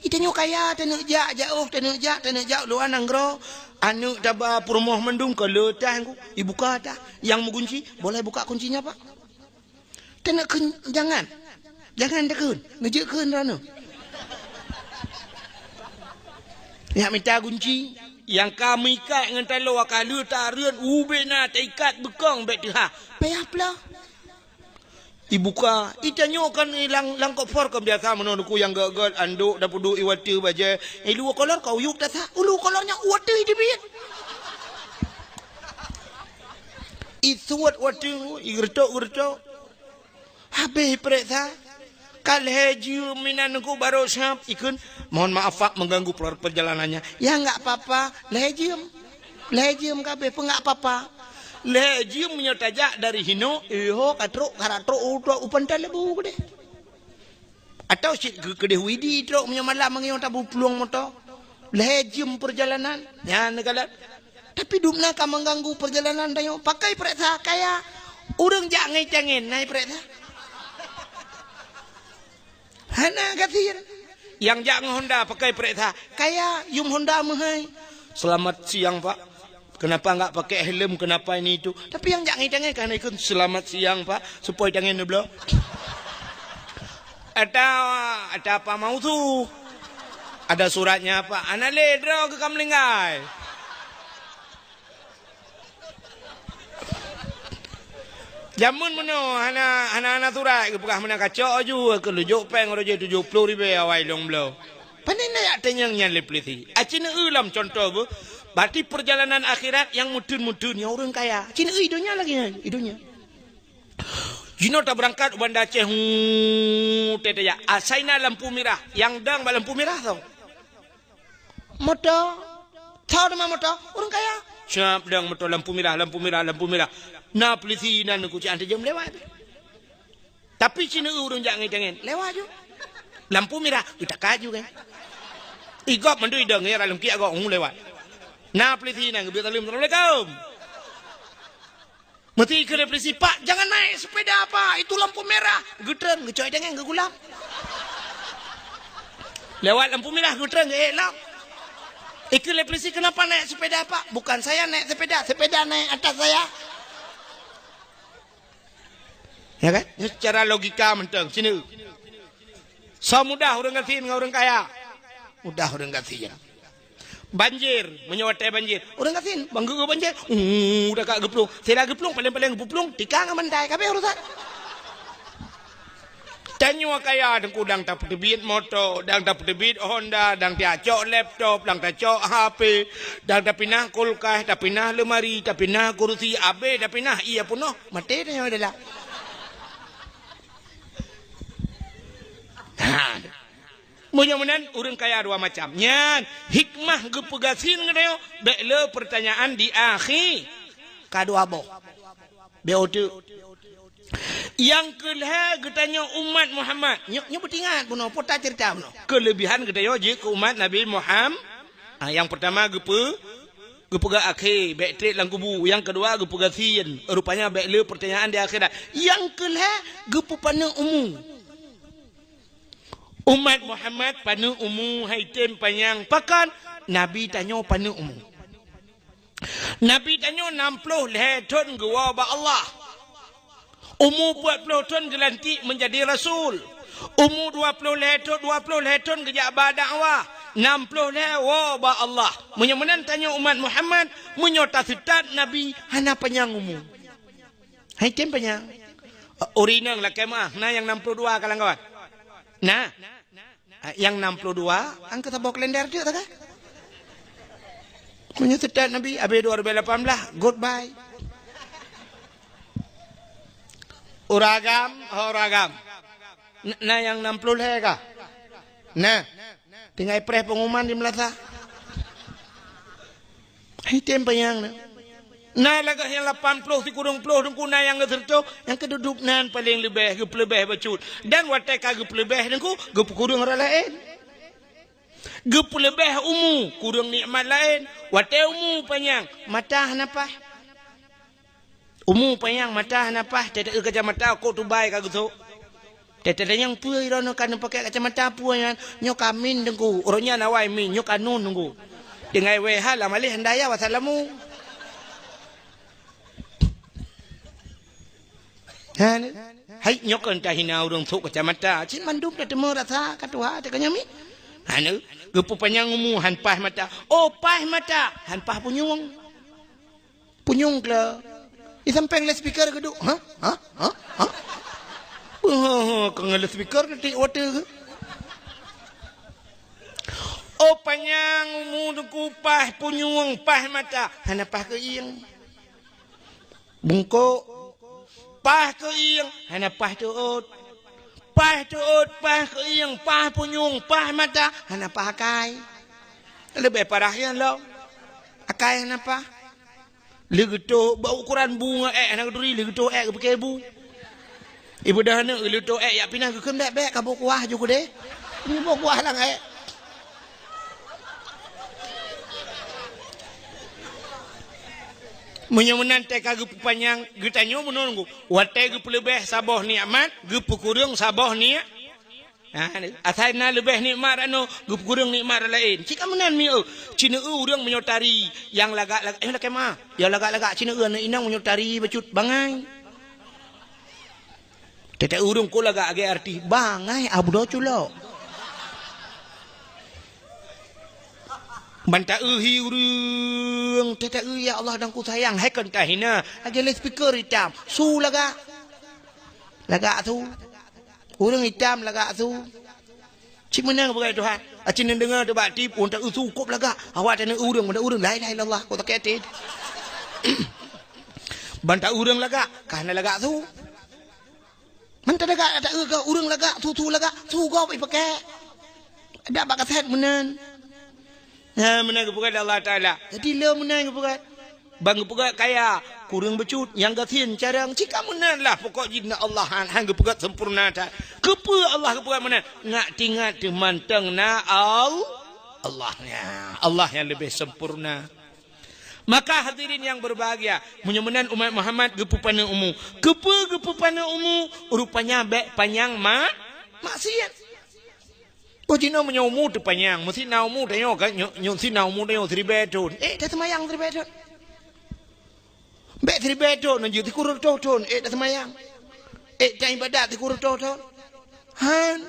Itanyoe kaya, taneuk jak, jak, oh, taneuk jak, taneuk jak luwa nanggroe. Aneuk taba peurumoh mandum ka le tah, ibuka tah. Nyang meugunci, boleh buka kuncinya, Pak? Taneuk kheun, jangan. Jangan takheun. Neujeuet kheun droeneuh. Yak mita gunci. Nyang ka meuikat ngon taloe ka le tareuet ubena taikat beukong bèk teuhah. Payah plah. Ibuka, itanyoe kan ilang lam koper kan biasa meunoe nuku nyang gèt-gèt, andok tapeuduek iwateuh bajèe. Ilu kolor ka uyueb tasa, ulu kolor nyan wateuh iteubiet. Isuet wateuh, igeureutok-geureutok. Habéh ipeuriksa. Ka lhèe jeuem inan nuku barô siap ikheun, "Mohon maaf, Pak, mengganggu per-, perjalanannya." Ya, enggak apa-apa. Lhèe jeuem. Lhèe jeuem ka habéh, peue enggak apa-apa. Lhèe jeuem meunyoe tajak dari hinoe, iho ka trok, ka rot trok u, trok u Pantai Lebu keudeh. Atau cit keu-, keudeh Widi trok meunyoe malam meunyoe tabuplueng moto. Lhèe jeuem perjalanan. Nyan neukalon. Tapi dum na ka mengganggu perjalanan tanyoe. Pakai peuriksa kaya. Ureueng jak ngon itangen, na ipeuriksa. Hana gasien. Nyang jak ngon Honda pakai peuriksa. Kaya, yum Honda meuhai. "Selamat siang, Pak. Kenapa enggak pakai helm? Kenapa ini itu?" Tapi nyang jak ngon itangen ka hana ikheun, "Selamat siang, Pak." Supaya itangen neubloe. Ada, ada apa mau tu? Ada suratnya, Pak. Anak le, droe keu ka meulinggai. Jameun meunoe hana, hana, hana surat, geupeugah meunan kacok aju, keu lujok péng roje tujoh ploh ribèe awai lôn bloe. Pane na jak tanyong nyan lé peulisi. Aci neueu lam contoh beuh, berarti perjalanan akhirat nyang meuteun-meuteun nyan ureueng kaya. Ci neueu i donya lagèe nyan, i donya. Jinoe tabeurangkat u Banda Aceh, hu, teuh tajak. Asai na lampu mirah, nyang dang bak lampu mirah soe? Moto. Soe teuma moto? Ureueng kaya. Siap dang moto lampu mirah, lampu mirah, lampu mirah. Na peulisi nan kucian teujeuem lewat. Tapi ci neueu ureueng jak ngon itangen. Lewat ju. Lampu mirah, geutaka ju kan. Igop mandum idong ya dalam kiak gok, hu, lewat. Na peulisi nan geubri saleuem, "Assalamualaikum." Meuti keu lé peulisi, "Pak, jangan naik sepeda, Pak. Itu lampu merah." Geutreun, geucok itangen, geugulam. Lewat lampu merah, geutreun, geuék lom. Ikeu lé peulisi, "Kenapa naik sepeda, Pak?" "Bukan saya naik sepeda, sepeda naik atas saya." Ya kan? Nyoe secara logika mantong, sini. Soe mudah ureueng gasien ngon ureueng kaya? Mudah ureueng gasien. Banjir, meunyoe watèe banjir, ureueng gasien, bang geu banjir, uh, dah ka geuplueng. Sira geuplueng, paleng-paleng geuplueng, tikang ngon bantai, ka habéh urusan. Tanyoe kaya teungku, dang tapeuteubiet moto, dang tapeuteubiet Honda, dang tacok laptop, dang tacok H P, dang tapinah kulkas, tapinah leumari, tapinah kursi, abéh tapinah, ie peunoh, maté tanyoe dalam. Ha. Meunyoe meunan, ureueng kaya dua macam. Nyan, hikmah geupeugasien geutanyoe, bèk le peurtanyaan di akhi. Ka dua boh. Bèk uteuk. Nyang keu lhèe geutanyoe umat Muhammad. Nyoe, nyoe beutingat bunoe, pota ceurita bunoe. Keulebihan geutanyoe jeuet keu umat Nabi Muham-, ah, nyang peurtama geupeu-, geupeugah akhé, bèk trép lam kubu. Nyang keudua geupeugasien. Rupanya bèk le peurtanyaan di akhirat. Nyang keu lhèe geupeupaneuk umu. Umat Muhammad paneuk umu hai tem panyang. Pakon? Nabi tanyoe paneuk umu. Nabi tanyoe nam ploh lhèe thon geuwoe bak Allah. Umu peuet ploh thon geulantik meujadi rasul. Umu dua ploh lhèe thon, dua ploh lhèe thon geujak ba dakwah. Nam ploh lhèe woe bak Allah. Meunyoe meunan tanyoe umat Muhammad, meunyoe taseutôt Nabi hana panyang umu. Hai tem panyang. Ureueng inong lakèe meu'ah, na nyang nam ploh dua ka lam gob? Na. Ah, nyang nam ploh dua, angka saboh kalender tu, tak? Meunyoe seutôt Nabi, abéh dua ribu lapan belas, goodbye. Ureueng agam, ho ureueng agam. N-, na nyang nam ploh lhèe ka? Na. Tinggai preh pengumuman di meulasa. Hai tem panyang na. Na lagak nyang lapan ploh sikureueng ploh Teungku, na nyang geuseureutoh, nyang keududuk nan paleng leubeh, geupeuleubeh bacut. Dan watée ka geupeuleubeh Teungku, geupeukureueng rot laén. Geupeuleubeh umu, kureueng nikmat laén. Watée umu panyang, mata hana paih. Umu panyang, mata hana paih, teuteue kacamata, kok tubai ka geusok. Teuteue nyang peue droeneuh ka neupakée kacamata peue nyan, nyoe ka min Teungku, uroe nyan awai min, nyoe ka nun Teungku. Tinggai wéh ha lam aléh handai ya wasalamu. Hana. Hai, nyoe kon tahina ureuëng sôk kacamata. Cit mandum tateumé rasa ka tuha teuka nyoe mi. Hana. Geupeu panyang umu han paih mata. Oh, paih mata, han paih punyueng. Punyueng kla. Di sampéng loudspeaker geuduek. Ha? Ha? Ha? Ha? Oh, keu loudspeaker tiek water. Oh, panyang umu Teungku, paih punyueng, paih mata, hana paih keuieng. Bungkôk, paih keuieng, hana paih teuôt. Paih teuôt, paih keuieng, paih punyueng, paih mata, hana paih akai. Leubeh parah nyan lom. Akai hana paih. Lé geutoh, bak ukuran bu ngon ék, hana geuturi, lé geutoh ék geupike bu. Ibeudôh aneuk, lé geutoh ék, jak pinah geukheun bék-bék, ka boh kuah ju keudeh. Nyoe boh kuah lam ék. Meunyoe meunan teuka geupeupanyang, geutanyoe meunan, watée geupeuleubeh saboh nikmat, geupeukureueng saboh ni-, ha, asai na leubeh nikmat anoe, geupeukureueng nikmat laén. Cit ka meunan mi, eu, ci neu-eu ureuëng meunyoe tari, nyang lagak-lagak, eh, lakée ma, nyang lagak-lagak ci neu-eu aneuk inong meunyoe tari bacut bangai. Teuteue ureuëng ko lagak lagée artis, bangai abdo culok. Ban ta-eu hi ureuëng, teuteue ya Allah dan ku sayang, hai kon tahina, lagée loudspeaker itam, su lagak. Lagak su. Ureuëng itam lagak su. Cit meunan geupeugah Tuhan. Aci neudeungoe teuh bak tip, ureuëng ta-eu su kop lagak. Awak taneu ureuëng, meunan ureuëng, la ilaha illallah, kok sakét até. Ban ta-eu ureuëng lagak, ka hana lagak su. Mantong lagak, ta-eu keu ureuëng lagak, su-su lagak, su gob ipakée. Dak bak kaset meunan. Ha, meunan geupeugah lé Allah Taala. Jadi le meunan geupeugah. Ban geupeugah kaya, kureueng bacut, nyang gasien carông, cit ka meunan lah pokok jih na Allah han, han geupeugah sempurna that. Keupeue Allah geupeugah meunan? Ngat tingat teuh mantong na Al-, Allah nya. Allah nyang leubeh sempurna. Maka hadirin yang berbahagia, meunyoe meunan umat Muhammad geupeupaneuk umu. Keupeue geupeupaneuk umu? Rupanya bék panyang ma-, maksiat. Oh, jinoe meunyoe umu teupanyang, meusi na umu tanyoe ka, nyo-, nyo-, si na umu tanyoe siribée thon. Eh, taseumayang siribée thon. Bék siribée thon, nyan jeuet sikureueng reutôh thon, eh, taseumayang. Eh, taibadat sikureueng reutôh thon. Han.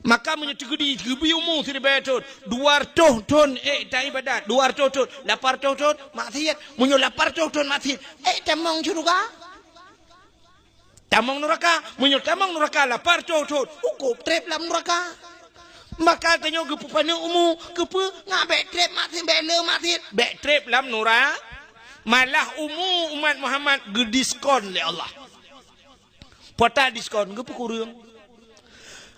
Maka meunyoe teugeudi geubri umu siribée thon, dua reutôh thon ék taibadat, dua reutôh thon, lapan reutôh thon maksiat. Meunyoe lapan reutôh thon maksiat, ék tamong syeuruga? Tamong nuraka. Meunyoe tamong nuraka lapan reutôh thon, ukôb treb lam nuraka. Maka tanyoe geupeupaneuk umu, keupeue? Ngat bék treb maksiat, bék le maksiat, bék treb lam nura-, malah umu umat Muhammad geudiskon lé Allah. Pota diskon, geupeukureueng.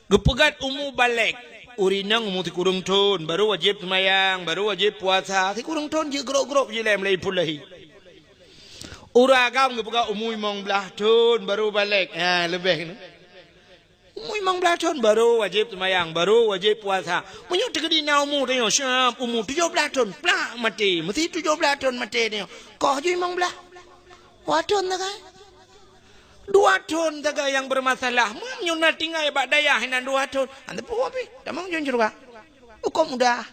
Geupeugét umu balek. Ureuëng inong umu sikureueng thon, baru wajéb seumayang, baru wajéb puasa. Sikureueng thon jeuet grok-grok jih lé mulai phon lahé. Ureuëng agam geupeugét umu limong blaih thon, baru balek. Ha, leubeh keunoe. Umu limong blaih thon, baru wajéb seumayang, baru wajéb puasa. Meunyoe teukeudi na umu tanyoe, siab umu tujoh blaih thon, plak maté. Meusi tujoh blaih thon maté tanyoe. Koh jih limong blaih. Dua thon sagai. Dua thon sagai nyang bermasalah. Meunyoe na tinggai bak dayah inan dua thon. Hana peue pih. Tamong jih syeuruga. Hukôm mudah.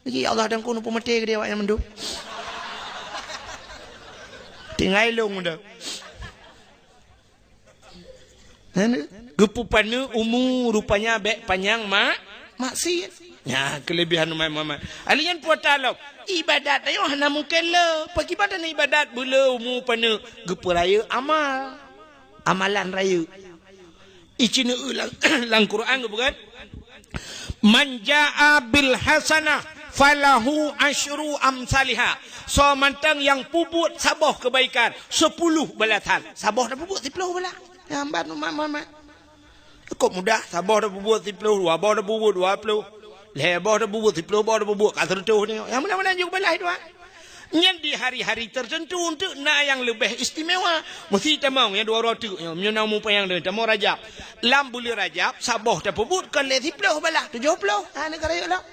Lagi Allah dan kunu peumaté keu dia awak nyang mandum. Tinggai lôn mudah. Hana? Geupeupaneuk umu rupanya bék panyang ma-, maksiat. Nyan keulebihan umat Muhammad. Alèh nyan puasa lom. Ibadat tanyoe hana mungken le. Pakriban ibadat beule umu paneuk geupeurayeuk amal. Amalan rayeuk. Ici neueu lam, lam Quran geupeugah, "Man jaa bil hasanah falahu asyru amsaliha." Soe mantong nyang peubuet saboh keubaikan, sepuluh balasan. Saboh tapeubuet, siploh balasan. Nyang ban umat Muhammad. Cukup mudah, saboh tapeubuet siploh, dua boh tapeubuet dua ploh. Lhèe boh tapeubuet siploh, boh tapeubuet ka seureutoh nyoe. Nyang meunan-meunan jeuet balaih Tuhan. Nyan di hari-hari tertentu enteuk na nyang leubeh istimewa. Meusti tamong nyang dua uroe teuk nyoe, meunyoe na mupayang deungon tamong Rajab. Lam buleuen Rajab saboh tapeubuet kon lé siploh balah, tujoh ploh. Ha, neuka rayeuk lom.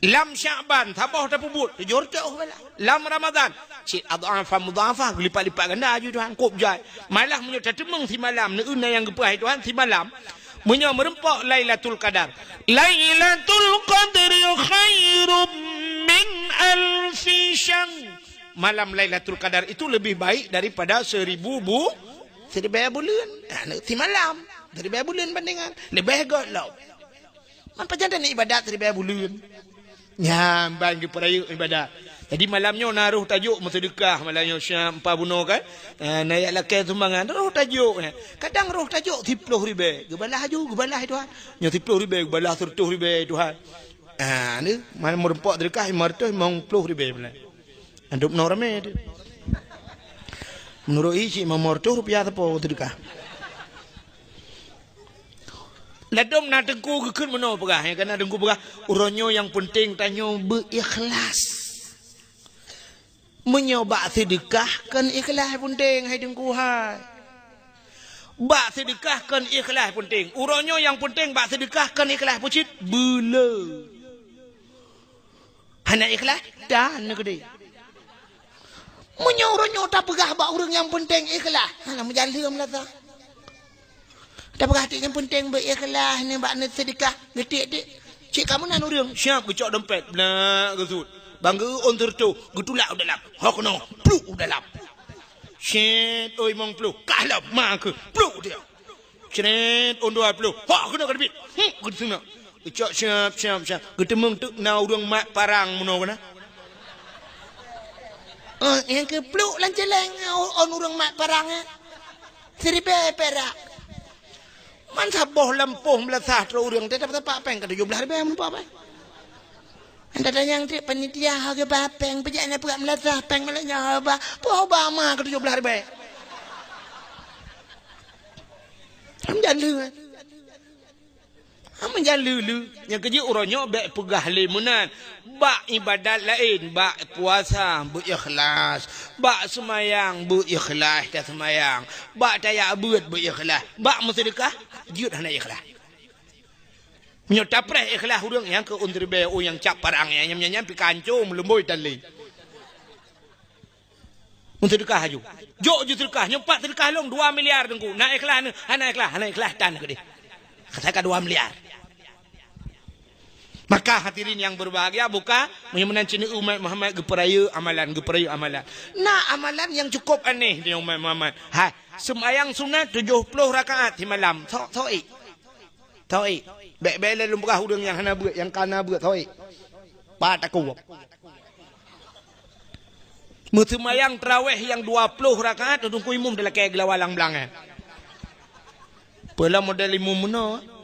Lam Sya'ban saboh tapeubuet, tujoh reutôh balah. Lam Ramadan cit adhafan mudhafah, geulipat-lipat ganda aju Tuhan, kôb jai. Malah meunyoe tateumeung simalam, neueu na nyang geupeugah Tuhan simalam, meunyoe meureumpok Lailatul Qadar. Lailatul Qadri khairum min alfi syahr. Malam Lailatul Qadar itu lebih baik daripada seribu bu-, seribèe buleuen. Ah, simalam, seribèe buleuen bandingan. Leubeh göt lom. Man pajan ibadat seribèe buleuen. Nyan ban geupeurayeuk ibadat. Jadi malam nyoe na roh tajok meuseudeukah, malam nyoe siap empat bunoe kan. Ah, na jak lakèe sumbangan, roh tajok nyan. Kadang roh tajok siploh ribèe, geubalah aju, geubalah Tuhan. Nyoe siploh ribèe, geubalah seureutôh ribèe Tuhan. Ah, ni, mana meureumpok seudeukah lima reutôh limong ploh ribèe bulan. Adop noe ramè tu. Meunurot i cit limong reutôh rupiah sapo seudeukah. Ladôm na teungku geukheun meunoe peugah, ya, kana teungku peugah, uroe nyoe nyang peunteng tanyoe beu-ikhlas. Meunyoe bak seudeukah kon ikhlas peunteng, hai teungku hai. Bak seudeukah kon ikhlas peunteng. Uroe nyoe nyang peunteng bak seudeukah kon ikhlas, peue cit? Beuleu. Hana ikhlas, tan neukeudeh. Meunyoe uroe nyoe tapeugah bak ureueng nyang peunteng ikhlas, hana meujan lheueh meulata. Tapeugah tiep nyang peunteng beu-ikhlas ni bak neuseudeukah, geutiek-tiek. Cit ka meunan ureueng, siap geucok dompet, blah geusut. Ban geu-ôn seureutôh, geutulak u dalam. Ho keunoe, pluk u dalam. Cit, oi, limong ploh, kah lom, ma keuh, pluk dia. Cret, ôn dua ploh. Hok, keunoe ka teubiet. Huk, keunoe. Geucok siap, siap, siap. Geuteumeung teuk na ureueng mat parang meunoe keunoe. Eh, nyang keupluk lam céléng, ôn ureueng mat parang, eh. Siribèe pirak. Man saboh lampôh meulasah trok ureueng, teutab tapak péng ka tujoh blaih ribèe meunumpah péng. Anda tanyang cit panitia, hareuga ba péng, peujak na peuet meulasah péng malam nyoe ba. Peue ba ma ka tujoh blaih ribèe. Ham jan lé. Ham jan lé lé. Nyang keujeuet uroe nyoe bèk peugah lé meunan. Bak ibadat laén, bak puasa beu-ikhlas, bak seumayang beu-ikhlas taseumayang, bak tajak beuet beu-ikhlas, bak meuseudeukah jeuet hana ikhlas. Meunyoe tapreh ikhlas ureueng nyang keu ôn ribèe, oh, nyang cap parang nyan, nyan, nyan, nyan pih ka hancô meulumbôi tan lé. Meuseudeukah aju. Jok ju seudeukah, nyoe pat seudeukah lôn dua miliar teungku. Na ikhlas nyoe, hana ikhlas, hana ikhlas tan keudeh. Asai ka dua miliar. Maka hadirin yang berbahagia, buka, meunyoe meunan cit umat Muhammad geupeurayeuk amalan, geupeurayeuk amalan. Na amalan nyang cukup aneh di umat Muhammad. Hai, seumayang sunat tujoh ploh rakaat simalam. Sok, sok, eh. Thoi, bèk-bèk lé lôn peugah ureueng nyang hana beuet, nyang ka na beuet, thoi. Pat takue. Meuseumayang tarawèh nyang dua ploh rakaat, teungku imum dilakèe geulawa lam blang, eh. Peue lom model imum meunoe.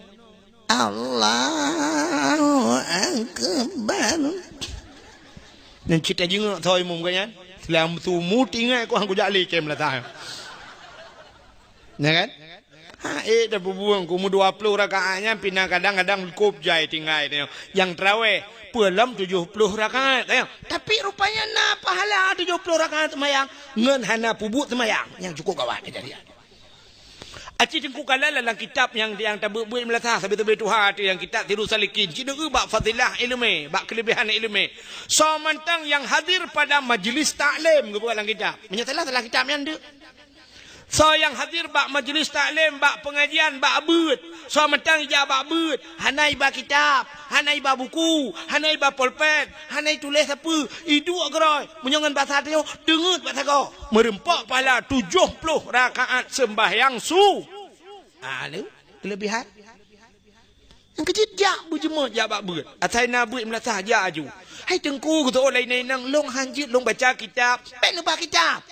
Allahu Akbar. Nyan cit tajingok thoi imum kan nyan. Seulama sumu tinggai ku hang kujak lé kém latah. Ya kan? Ha, eh, tapeubueng, ku meu dua ploh rakaat nyan pih na kadang-kadang kôb jai tinggai tanyoe. Nyang tarawèh, peue lom tujoh ploh rakaat, tanyoe. Tapi rupanya na pahala tujoh ploh rakaat seumayang ngon hana peubuet seumayang. Nyang cukup gawat keujadian. Aci teungku kala lam kitab nyang, nyang tabeuet-beuet meulasah sabe-sabe tuha tu nyang kitab Sirus Salikin. Cit neueu bak fadilah ileumèe, bak keuleubehan ileumèe. Soe mantong nyang hadir pada majlis taklim, geupeugah lam kitab. Meunyoe salah, salah kitab nyan deuh. Soe nyang hadir bak majlis taklim, bak pengajian, bak beuet. Soe mantong ijak bak beuet, hana iba kitab, hana iba buku, hana iba polpen, hana ituléh sapeue, iduek keudroe. Meunyoe ngon basa tanyoe, teungeut bak sagoe. Meureumpok pahala tujoh ploh rakaat seumbahyang su-, ah, ni kelebihan. Nyang keujeuet jak beujeumeujak bak beuet. Asai na beuet meulasah jak aju. Hai teungku, geutôh laén inong, lôn hanjeuet lôn baca kitab. Bèk neuba kitab.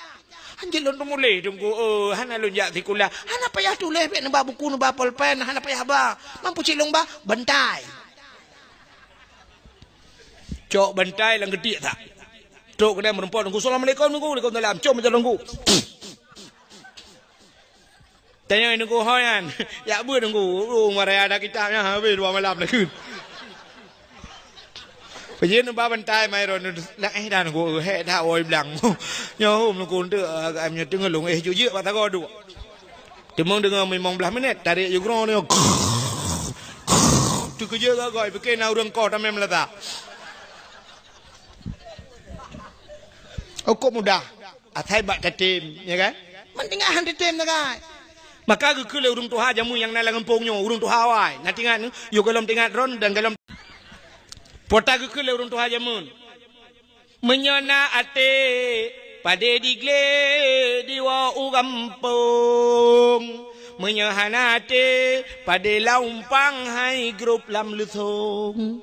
Hanjeuet lôn teumuléh teungku, eh, hana lôn jak sikula. Hana payah tuléh, bèk neuba buku, neuba polpen, hana payah ba. Mampu cit lôn ba bantai. Cok bantai lam geutiek that. Trok keunan meureumpok teungku, "Assalamualaikum teungku." "Waalaikumsalam." "Com aja teungku." Tanyong teungku, "Ho nyan, jak beuet teungku?" "Oh, maraya ada kitab nyan, habéh dua malam lakeue." Peujeuet neuba bantai mai ron, la eh dan go hek dah woi blang. Nyoe hom nungku untuk agak nyoe teungoh lôn eh jujur bak tago duek. Teumong deungoe limong blaih minit, tarék yugroe nyoe. Teukeujeuet gagoi, pike na ureueng koh tamé meulata. Oh, kok mudah. Asai bak tatem, ya kan? Meutinggai han tatem sagai. Maka geukheun lé ureueng tuha jameun nyang na lam gampông nyoe, ureueng tuha awai. Na tingat, yôh gohlom tingat ron dan gohlom. Pota geukheun lé ureueng tuha jameun. Meunyoe na até, padé diglé diwoe u gampông. Meunyoe hana até, padé laumpang hai grôp lam leusông.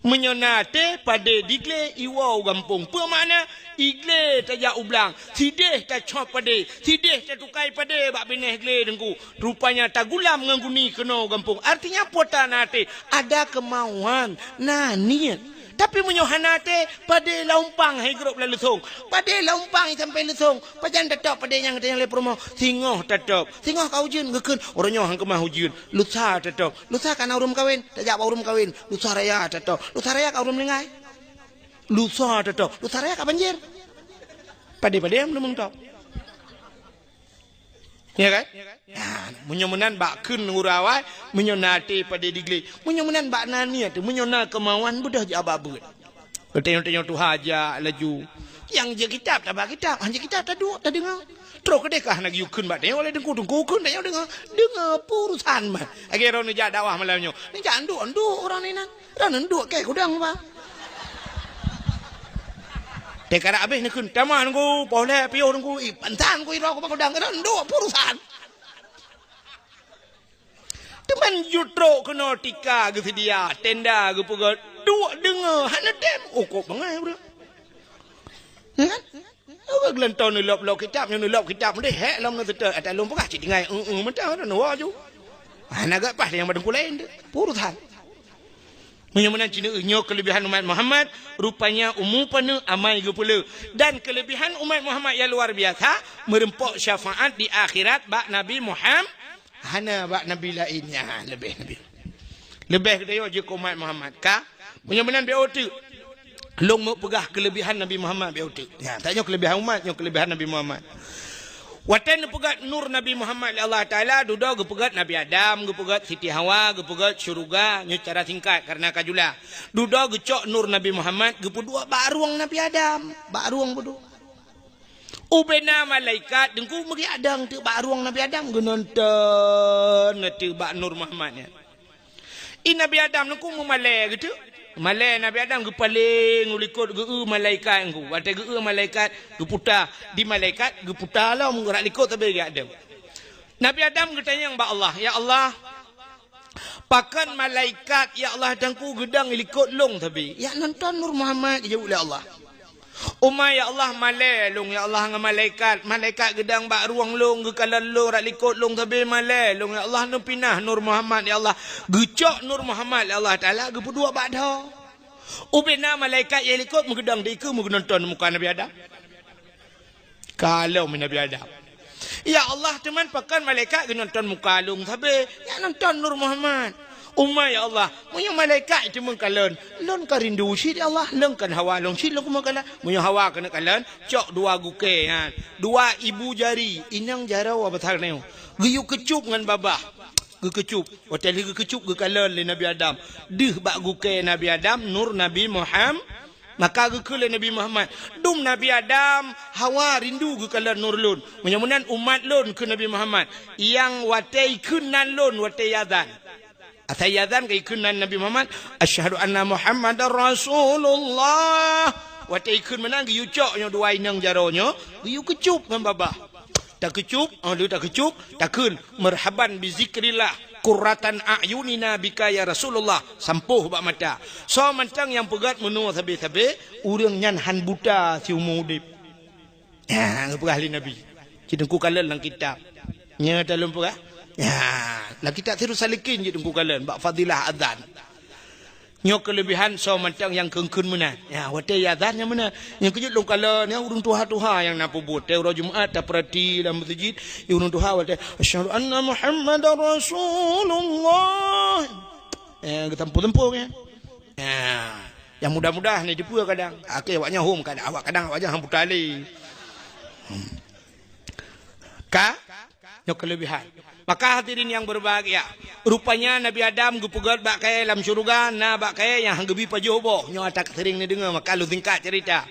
Meunyoe na até, padé diglé iwoe u gampông. Peue makna? Iglé tajak u blang, sideh tacok padé, sideh tatukai padé bak binéh glé teungku. Rupanya tagulam ngon guni keunoe u gampông. Artinya pota na até, ada kemauan, na niet. Tapi meunyoe hana até, padé laumpang hai grôp lam leusông. Padé laumpang sampai leusông. Pajan tatôb padé nyang, nyang lé peurumoh? Singoh tatôb. Singoh ka ujeuen geukheun, uroe nyoe han keumah ujeuen. Lusa tatôb. Lusa ka na ureueng meukawen, tajak bak ureueng meukawen. Lusa raya tatôb. Lusa raya ka ureueng meuninggai. Lusa tatôb. Lusa raya ka banjir. Padé-padé nyang meuneumeung tôb. Ya kan? Ya, meunyoe meunan bak kheun ureueng awai, meunyoe na até padé diglé. Meunyoe meunan bak na niet, meunyoe na keumauan beudôh jak bak beuet. Tanyoe-tanyoe tuha jak laju. Nyang jeuet kitab, taba kitab. Han jeuet kitab, taduek, tadeungoe. Troh keudeh ka hana geuyue kheun bak tanyoe lé teungku, teungku kheun tanyoe deungoe. Deungoe, peue urusan mah. Lagèe droeneuh jak dakwah malam nyoe. Neujak nduek-nduek ureueng inan. Droeneuh nduek kèe kudang, bah. Teuka dak abéh neukheun, tamah teungku, poh lhèe piôh teungku, ih, pantan ku iroe ku bak kudang. Droeneuh nduek, peue urusan. Teuma jeuet trok keunoe tika geuseudia, tenda geupeugöt, duek deungoe, hana tem, oh, kok bangai, bro. Ya kan? Awak geulantong neulop-lop kitab, nyoe neulop kitab, meuheuh hek lom neuteutôt, ata lôn peugah cit tinggai, eu-eu mantong, neuwoe ju. Hana gak paih nyang bak teungku laén tu. Peue urusan. Meunyoe meunan cit nyoe keuleubihan umat Muhammad, rupanya umu paneuk amai geupeuleueh. Dan keuleubihan umat Muhammad nyang luar biasa, meureumpok syafaat di akhirat bak Nabi Muhammad. Hana bak nabi laén nyan leubeh nabi. Leubeh geutanyoe jeuet keu umat Muhammad ka. Meunyoe meunan bèk uteuk. Lôn meupeugah keuleubihan Nabi Muhammad bèk uteuk. Nyan, tanyoe keuleubihan umat, nyoe keuleubihan Nabi Muhammad. Watèe neupeugöt nur Nabi Muhammad lé Allah Taala, dudoe geupeugöt Nabi Adam, geupeugöt Siti Hawa, geupeugöt syeuruga, nyoe cara singkat karena ka jula. Dudoe geucok nur Nabi Muhammad, geupeuduek bak rueng Nabi Adam, bak rueng peuduek. Ubena malaikat teungku meugeudong teuk bak rueng Nabi Adam geunonton teuk bak nur Muhammad nyan. I Nabi Adam teungku meumalèe geuteuk. Malèe Nabi Adam geupaleng u likot geu-eu malaikat teungku. Watèe geu-eu malaikat geuputa, di malaikat geuputa lom geura likot sabe geuadong. Nabi Adam geutanyong bak Allah, "Ya Allah, pakon malaikat, ya Allah, teungku geudong i likot lôn sabe?" "Jak nonton Nur Muhammad," geujaweueb lé Allah. "Uma, ya Allah, malèe lôn, ya Allah, ngon malaikat. Malaikat geudong bak rueng lôn, geukalon lôn, rot likot lôn sabe malèe lôn, ya Allah, neupinah Nur Muhammad, ya Allah." Geucok Nur Muhammad lé Allah Taala, geupeuduek bak dhoe. Ubena malaikat nyang likot meugeudong di keue meugeunonton muka Nabi Adam. Ka lom Nabi Adam. "Ya Allah, teuma pakon malaikat geunonton muka lôn sabe, jak nonton Nur Muhammad." "Uma, ya Allah, meunyoe malaikat teuma kalon, lôn ka rindu cit, ya Allah, lôn kan hawa lôn cit lôn keumeung kalon. Meunyoe hawa keuneuk kalon, cok dua gukée nyan, dua ibu jari, inong jaroe basa nyoe, geuyue keucup ngon babah." Geukeucup. Watèe lheueh geukeucup geukalon lé Nabi Adam. Deuh bak gukée Nabi Adam, nur Nabi Muhammad. Maka geukheun lé Nabi Muhammad, "Dum Nabi Adam, Hawa rindu geukalon nur lôn. Meunyoe meunan umat lôn," kheun Nabi Muhammad, "nyang watèe ikheun nan lôn watèe azan." Asai azan ka ikheun nan Nabi Muhammad, "Asyhadu anna Muhammadar Rasulullah." Watèe ikheun meunan geuyue cok nyoe dua inong jaroe nyoe, geuyue keucup ngon babah. Takeucup, oh, lheueh takeucup, takheun, "Marhaban bi zikrillah, qurratan a'yunina bika ya Rasulullah," sampoh bak mata. Soe mantong nyang peugöt meunoe sabe-sabe, ureueng nyan han buta siumu udeb. Nyan geupeugah lé Nabi. Cit teungku kalon lam kitab. Nyan ka lôn peugah. Nyan, lam kitab Sirus Salikin cit teungku kalon bak fadilah azan. Nyoe keuleubehan soe mantong nyang kheun-kheun meunan. Ya, watèe azan nyan meunan. Nyang keujeuet lôn kalon, nyan ureueng tuha-tuha nyang na peubuet. Watèe uroe Jumat tapeurati lam meuseujid, ureueng tuha watèe, "Asyhadu anna Muhammadar Rasulullah." Eh, geutampu-tampu nyan. Nah, nyang mudah-mudah ni dipeue kadang. Akhé awaknyan hom kadang, awak kadang awaknyan han puta lé. Hmm. Ka? Nyoe keulebihan. Maka hadirin nyang berbahagia, rupanya Nabi Adam geupeugét bak kayèe lam syeuruga, na bak kayèe nyang han geubi pajoh boh. Nyoe ata seuring neudeungoe, maka lôn singkat cerita.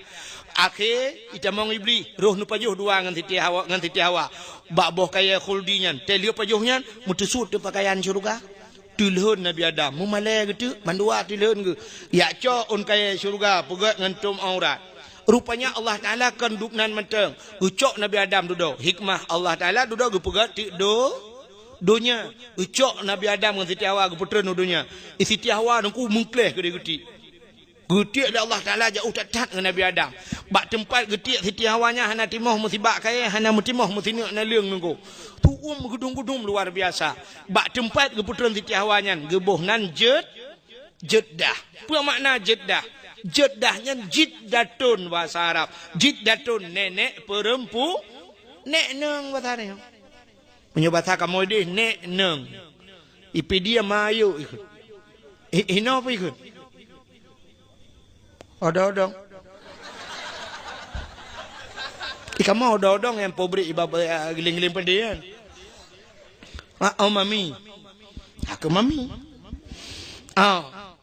Akhé itamong Iblih, roh neupajoh dua ngon Siti Hawa, ngon Siti Hawa. Bak boh kayèe khuldi nyan, teuh lheueh pajoh nyan, meuteusut teuk pakaian syeuruga. Teulhon Nabi Adam, meumalèe geuh teuk, mandua teulhon geuh. Jak cok ôn kayèe syeuruga, peugét ngon tom aurat. Rupanya Allah Taala kon dub nan mantong. Geucok Nabi Adam dudoe. Hikmah Allah Taala dudoe geupeugét teuk do-, donya. Geucok Nabi Adam ngon Siti Hawa geupeutreun u donya. Siti Hawa teungku meukleh keudéh geutiek. Geutiek lé Allah Taala jauh that-that ngon Nabi Adam. Bak teumpat geutiek Siti Hawa nyan hana timoh meusibak kayèe, hana meutimoh meusineuk naleueng teungku. Tuom geudum-geudum luar biasa. Bak teumpat geupeutreun Siti Hawa nyan geuboh nan Jed-, Jeddah. Peue makna Jeddah? Jeddah nyan jiddatun bahasa Arab. Jiddatun nenek perempu-, nek neung bahasa Arab. Meunyoe basa kamoe deh, nek neung. Ipi dia mayuk ikheun. I-, inoe pih ikheun. Odong-odong. Ih, kamoe odong-odong nyang pobri iba-, eh, giling-giling pedih kan. Ah, oh, mami. Aku mami. Ah.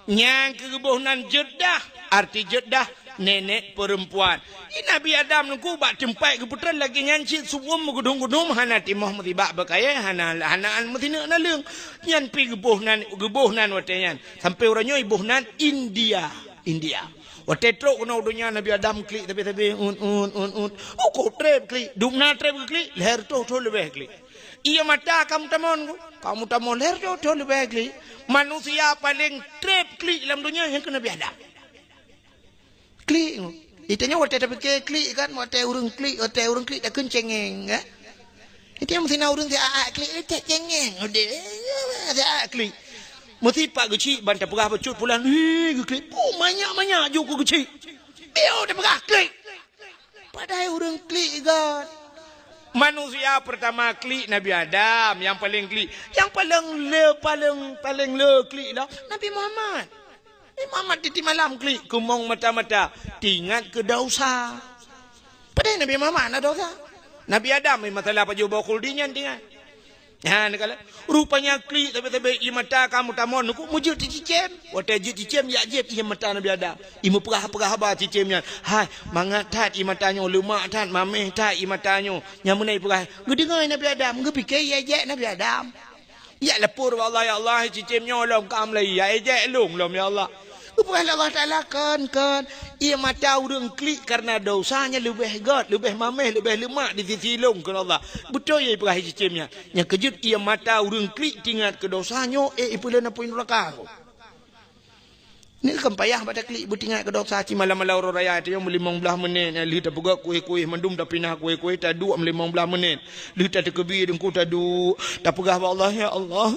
Nyang keu geuboh nan Jeddah, arti Jeddah, nenek perempuan. Di Nabi Adam teungku bak teumpat geupeutreun lagèe nyan cit, su'um meugeudum-geudum, hana timoh meusibak beukayèe, hana, hana an meusineuk naleueng. Nyan pih geuboh nan, geuboh nan watèe nyan. Sampoe uroe nyoe iboh nan India, India. Watèe trok keunoe u donya Nabi Adam klik sabe-sabe, un, un, un, un. Uko treb klik, dum na treb klik, lhèe reutôh thôn leubeh klik. Ié mata ka meutamong, ka meutamong lhèe reutôh thôn leubeh klik. Manusia paleng treb klik lam donya nyan keuh Nabi Adam. Klik. Itanyoe watèe tapike klik kan, watèe ureueng klik, watèe ureueng klik takheun cengeng, kan? Itanyoe meusinan ureueng siat-at klik, cek cengeng, udeh, siat klik. Meusipat geuchik ban tapeugah bacut pulan, "Hii, geuklik." Puh, manyak-manyak ju keu geuchik. Bieu tapeugah klik. Padahai ureueng klik gèt. Manusia pertama klik Nabi Adam, nyang paleng klik. Nyang paleng le, paleng, paleng le klik lah Nabi Muhammad. Nabi Muhammad tiep-tiep malam klik, keumong mata-mata, teuingat keu dosa. Padahai Nabi Muhammad hana dosa. Nabi Adam, eh, masalah pajoh boh khuldi nyan teuingat. Nyan kala, rupanya klik sabe-sabe ié mata ka meutamong, neukuk meujeuet cicém. Watèe jeuet cicém, jak jieb ié mata Nabi Adam. Ié meupeugah-peugah haba cicém nyan. "Hai, mangat that ié mata nyoe, leumak that, mamèh that ié mata nyoe." Nyang meunan ipeugah, geudeungö Nabi Adam, geupike ié jek Nabi Adam. Jak lapor bak Allah, "Ya Allah, cicém nyoe lom ka meulayeue, jak ejek lôn lom, ya Allah." Geupeugah lé Allah Taala, "Kon, kon, ié mata ureueng klik kareuna dosa nyan leubeh gèt, leubeh mamèh, leubeh leumak di sisi lôn," kheun Allah. Beutôi ié ipeugah cicém nyan. Nyang keujeuet ié mata ureueng klik teuingat keu dosa nyoe, eh, ipeuleueng apui nuraka. Nyoe kan payah bak taklik beuteuingat keu dosa, ci malam-malam uroe raya, tanyoe meulimong blaih menit, lheueh tapeugöt kueh-kueh, mandum tapinah kueh-kueh, taduek meulimong blaih menit. Lheueh tateukeubi teungku taduek, tapeugah bak Allah, "Ya Allah,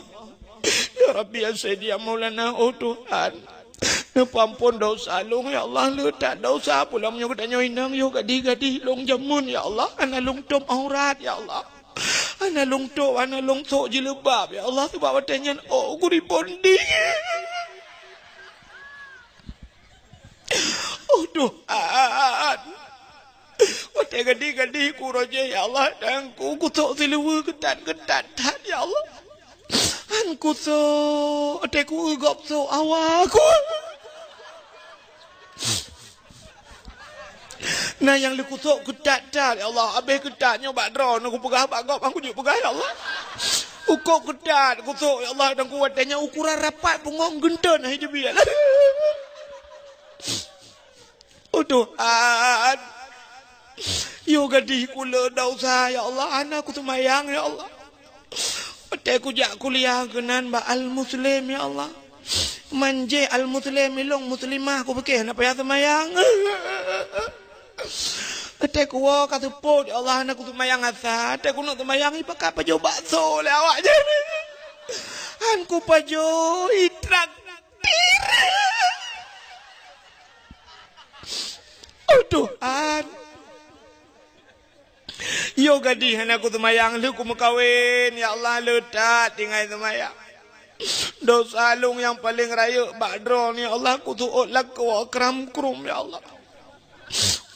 ya Rabbi, ya Sayyidi, ya Maulana, oh Tuhan, neupeuampon dosa lôn, ya Allah, le that dosa pulang meunyoe geutanyoe inong yoh gadih-gadih lôn jameun, ya Allah, hana lôn tôb aurat, ya Allah." Hana lôn tôb, hana lôn sôk jileubab, ya Allah, sabab watèe nyan ôk kuribon dingin. Oh Tuhan, watèe gadih-gadih ku rôjéh, ya Allah, dan ku, kusôk siluweue keutat-keutat that, ya Allah. Han kusôk, watèe ku eu gob sôk awa ku. Na nyang lé kusôk keutat-tat, ya Allah. Abéh keutat nyoe bak droeneuh kupeugah bak gob, han kujeuet peugah, ya Allah. Ukôk keutat kusôk, ya Allah, dan ku watèe nyan ukuran rapat bungong geunteuen hai jibi, ya Allah. Oh Tuhan. Yoh gadih ku le dosa, ya Allah. Hana kuseumayang, ya Allah. Watèe kujak kuliah keunan bak Al-Muslim, ya Allah. Manjeh Al-Muslim ilong muslimah, kupike hana payah seumayang. Watèe kuwoe ka seupôt, ya Allah, hana kuseumayang asa. Watèe kuneuk seumayang, ipakat pajoh bakso lé awak nyan. Han kupajoh, itrak. Oh Tuhan. Yoh gadih hana kuseumayang, lheueh kumeukawen, ya Allah, le that tinggai seumayang. Desya lôn nyang paleng rayeuk bak droeneuh, ya Allah, kuseuôt lakoe kram krum, ya Allah.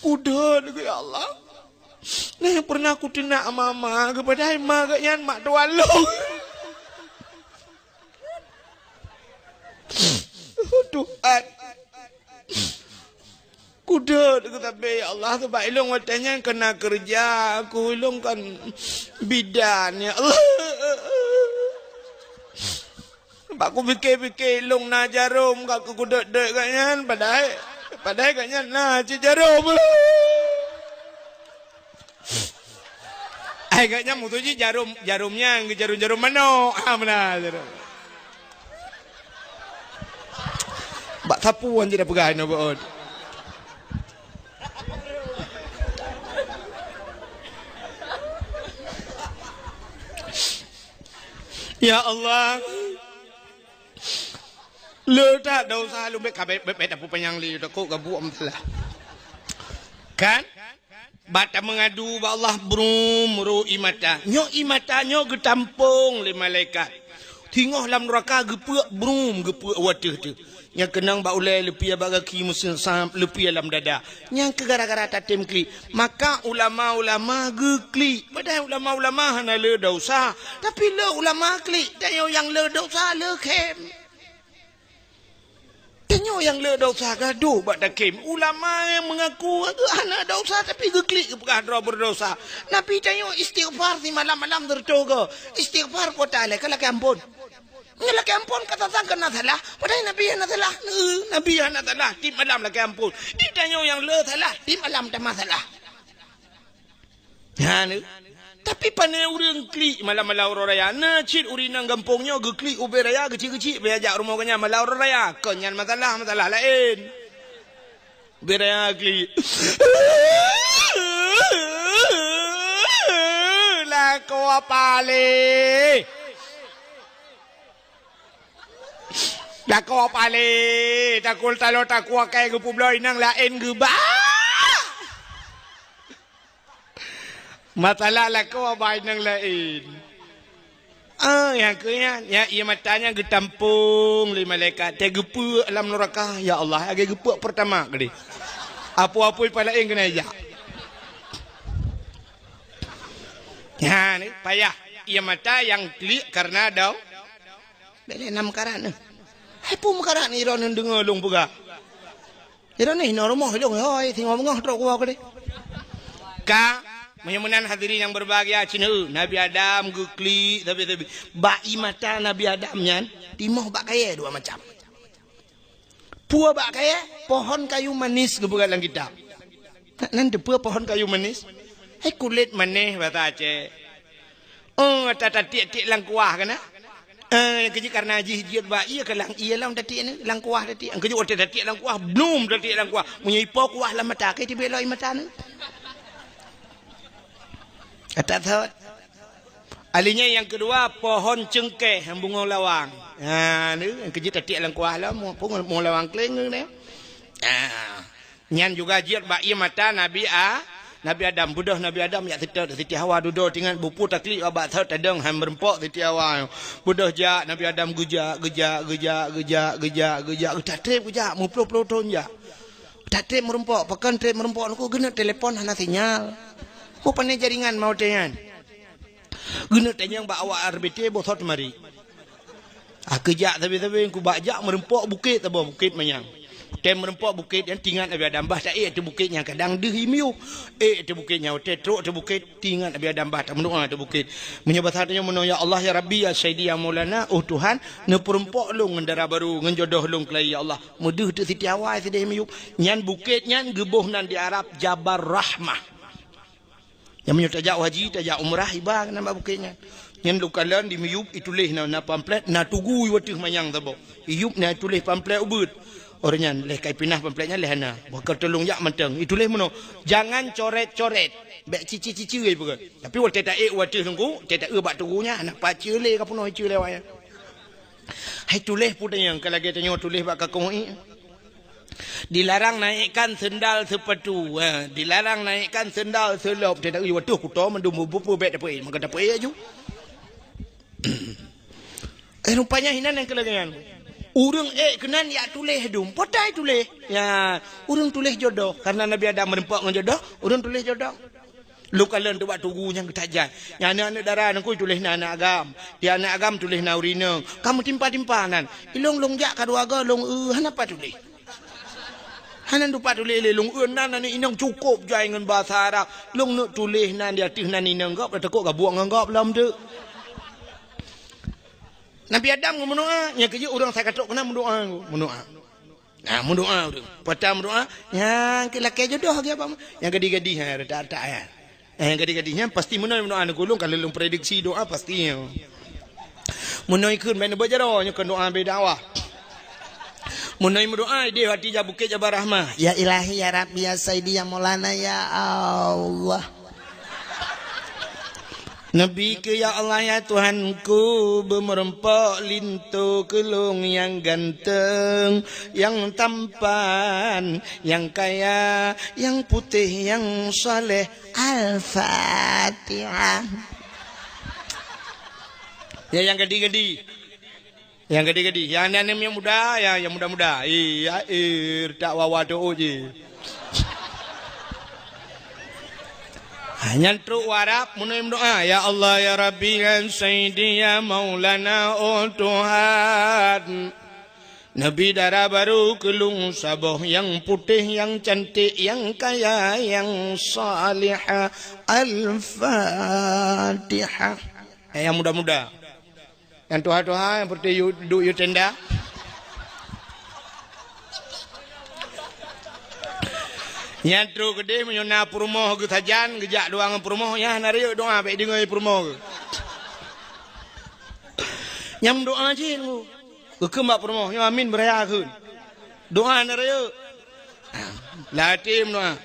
Kudeuet, ya Allah. Nah, pernah kuteunak mama, geupadahai ma geuh nyan mak tuan lôn. Tuhan. Kudeuet keu sabe, ya Allah, sabab ilôn watée nyan kana keureuja, aku ilôn kan bidan, ya Allah. Bak kupike-pike ilôn na jarom ka kudeuet-deuet gobnyan, padahai, padahai gobnyan na cit jarom. Ai gobnyan musoh jih jarom, jarom nyan geujarom-jarom manok. Ha, meunan jarom. Bak sapu wan jih dah peugah inoe beuôt. Ya Allah. Le that desya lôn, bék ka, bék, bék, bék tapeupanjang lé, takot gabuek meusalah. Kan? Bak tameungadu bak Allah, brum, ro ié mata. Nyoe ié mata nyoe geutampong lé malaikat. Singoh lam nuraka geupeuek, brum, geupeuek u ateueh teuh. Nyang keunong bak ulée, leupie bak gaki, meuseusam, leupie lam dada. Nyang keu gara-gara tatem klik. Maka ulama-ulama geuklik. Padahai ulama-ulama hana le desya. Tapi le ulama klik. Tanyoe nyang le desya, le khém. Tanyoe nyang le desya gadôh bak takhém. Ulama nyang meungaku hana desya tapi geuklik geupeugah droe beudesya. Nabi tanyoe istighfar simalam-malam sireutôh goe. Istighfar kuat lé ka lakée amphon. Nyoe lakée amphon ka sang-sang keu na salah. Padahai Nabi hana salah. Neu, Nabi hana salah. Tiep malam lakée amphon. Di tanyoe nyang le salah, tiep malam tamah salah. Ha, neu. Tapi pane ureuëng klik malam-malam uroe raya. Na cit ureuëng inong gampông nyoe geuklik ubé raya geuchik-geuchik, bèk jak rumoh gobnyan malam uroe raya. Kon nyan masalah, masalah laén. Ubé raya klik. Lakoe palé. Lakoe palé. Takul talo takue akai geupubloe inong laén geuba. Masalah lakoe bak inong laén. Ah, nyang keu nyan, nyang ié mata nyan geutampong lé malaikat, teugeupeuek lam nuraka. Ya Allah, lagée geupeuek peurtama keudeh. Apui-apui pah laén keuneuk jak. Nyan, payah. Ié mata nyang klik kareuna dau. Bék lé na meukarat nyoe. Hai peue meukarat nyoe, droeneuh deungoe lôn peugah. Droeneuh inoe rumoh lôn, hôi, singoh beungoh trok kuwoe keudeh. Ka, meunyoe meunan hadirin nyang berbahagia, cit neu, Nabi Adam geuklik sabe-sabe. Bak ié mata Nabi Adam nyan, timoh bak kayée dua macam. Peue bak kayée? Pohon kayu manis geupeugah lam kitab. Nan teupeue pohon kayu manis? Hai kulét manéh basa Aceh. Oh, ta-, tatiek-tiek lam kuah kana? Eh, keujeuet kareuna jih jeuet bak ié ka lam ié lom tatiek ni, lam kuah tatiek. Keujeuet watée tatiek lam kuah, blum tatiek lam kuah. Meunyoe ipo kuah lam mata, keu tibée lom ié mata ni. Kata thot. Ahli nyan nyang keudua, pohon ceungkéh, bungong lawang. Ha, ni, nyang keujeuet tatiek lam kuah lom, bungong lawang kleng ni. Ha. Nyan juga jeuet bak ié mata Nabi A-, Nabi Adam. Beudôh Nabi Adam jak seutôt, Siti Hawa dudoe tingat bupu taklik bak thot tadong han meurumpok Siti Hawa. Beudôh jak Nabi Adam geujak, geujak, geujak, geujak, geujak, geujak, geutak treb geujak, meuploh-ploh thon jak. Geutak treb meurumpok, pakon treb meurumpok nyoe keuh geuneuk telepon hana sinyal. Peue pane jaringan ma watée nyan. Geuneuk tanyong bak awak R B T boh thot teumari. Ah, keujak sabe-sabe, kubak jak meurumpok bukét saboh, bukét manyang. Tem meurumpok bukét nyan tingat Nabi Adam, bah taék ateueh bukét nyan kadang deuh ié miyueb. Ék ateueh bukét nyan, watée trok ateueh bukét, tingat Nabi Adam bah tameudoá ateueh bukét. Meunyoe basa tanyoe meunoe, "Ya Allah, ya Rabbi, ya Sayyidi, ya Maulana, oh Tuhan, neupeurumpok lôn ngon dara barô, ngon jodoh lôn keulayi, ya Allah." Meudeuh teuk Siti Hawa sideh miyueb. Nyan bukét nyan geuboh nan di Arab Jabal Rahmah. Nyang meunyoe tajak haji, tajak umrah, iba keunan bak bukét nyan. Nyan lukalon di miyueb ituléh na, na pamflet, na tugu iwoe teuh manyang saboh. Iyueb na ituléh pamflet ubeuet. Uroe nyan lheueh ka ipinah pamflet nyan lheueh hana. Bukon tulông jak mantong. Ituléh meunoe, "Jangan coret-coret." Bék cici-cici peugah. Tapi watée taék uwoe teuh teungku, watée taeu bak tugu nyan, hana pace lé ka peunoh ice lé awak nyan. Hai tuléh peue tanyong ka lagée tanyoe tuléh bak kakong ié. Dilarang naikkan sendal sepatu. Ha, dilarang naikkan sendal selop. Teudak ui wadoh kuto mandum bubu bék dapeuék. Maka dapeuék aju. Rupanya hinan nyang keu lagèe nyan. Ureueng ék keunan jak tuléh dum. Potai tuléh. Ya, ureueng tuléh jodoh. Karena Nabi Adam meureumpok ngon jodoh, ureueng tuléh jodoh. Lôn kalon teuh bak tugu nyang geutajak. Nyan aneuk-aneuk dara nangkui tuléh na aneuk agam. Di aneuk agam tuléh na ureueng inong. Ka meutimpa-timpa nan. Ilôn lôn jak ka dua goe lôn eu hana pat tuléh. Hana dupat tuléh lé lôn eu nan aneuk inong cukôp jai ngon basa Arab. Lôn neuk tuléh nan di ateueh nan inong gob, takot gabuek ngon gob lom teuk. Nabi Adam ngon meudoa, nyang keujeuet ureueng sai ka trok keunan meudoa, meudoa. Nah, meudoa ureueng. Peue ata meudoa, nyang keu lakèe jodoh lagèe apa? Nyang gadih-gadih, ha, retak-retak, ya. Eh, nyang gadih-gadih nyan pasti meunoe meudoa ngon ulôn, ka lôn prediksi doa pasti nyoe. Meunoe kheun bèk neubeuet jaroe nyoe keu doa beda wah. Meunoe meudoa idéh hati jak Bukét Jabal Rahmah. Ya Ilahi, ya Rabbi, ya Saidi, ya Maulana, ya Allah. Neubri keu ya Allah ya Tuhanku, beumeurumpok linto keu lôn nyang ganteng, nyang tampan, nyang kaya, nyang putéh, nyang saleh. Al-Fatihah. Ya, nyang gadih-gadih. Nyang gadih-gadih, nyang aneuk-aneuk nyang muda, ya, nyang muda-muda. Iya, eh, retak wawa teuôt jih. Ha, nyan trok u Arab, meunoe meudoa, "Ya Allah, ya Rabbi, ya Sayyidi, ya Maulana, oh Tuhan. Neubri dara barô keu lôn saboh, nyang putéh, nyang cantik, nyang kaya, nyang salihah. Al-Fatihah." Eh, nyang muda-muda. Nyang tuha-tuha nyang peureute yue, duek yue tenda. Nyan trok keudeh meunyoe na peurumoh geusajan, geujak dua ngon peurumoh, nyan hana rayeuk doa, bèk deungoe peurumoh geuh. Nyan doa cit, geukheun bak peurumoh, nyoe amin beuraya kheun. Doa hana rayeuk. Lam até meudoa.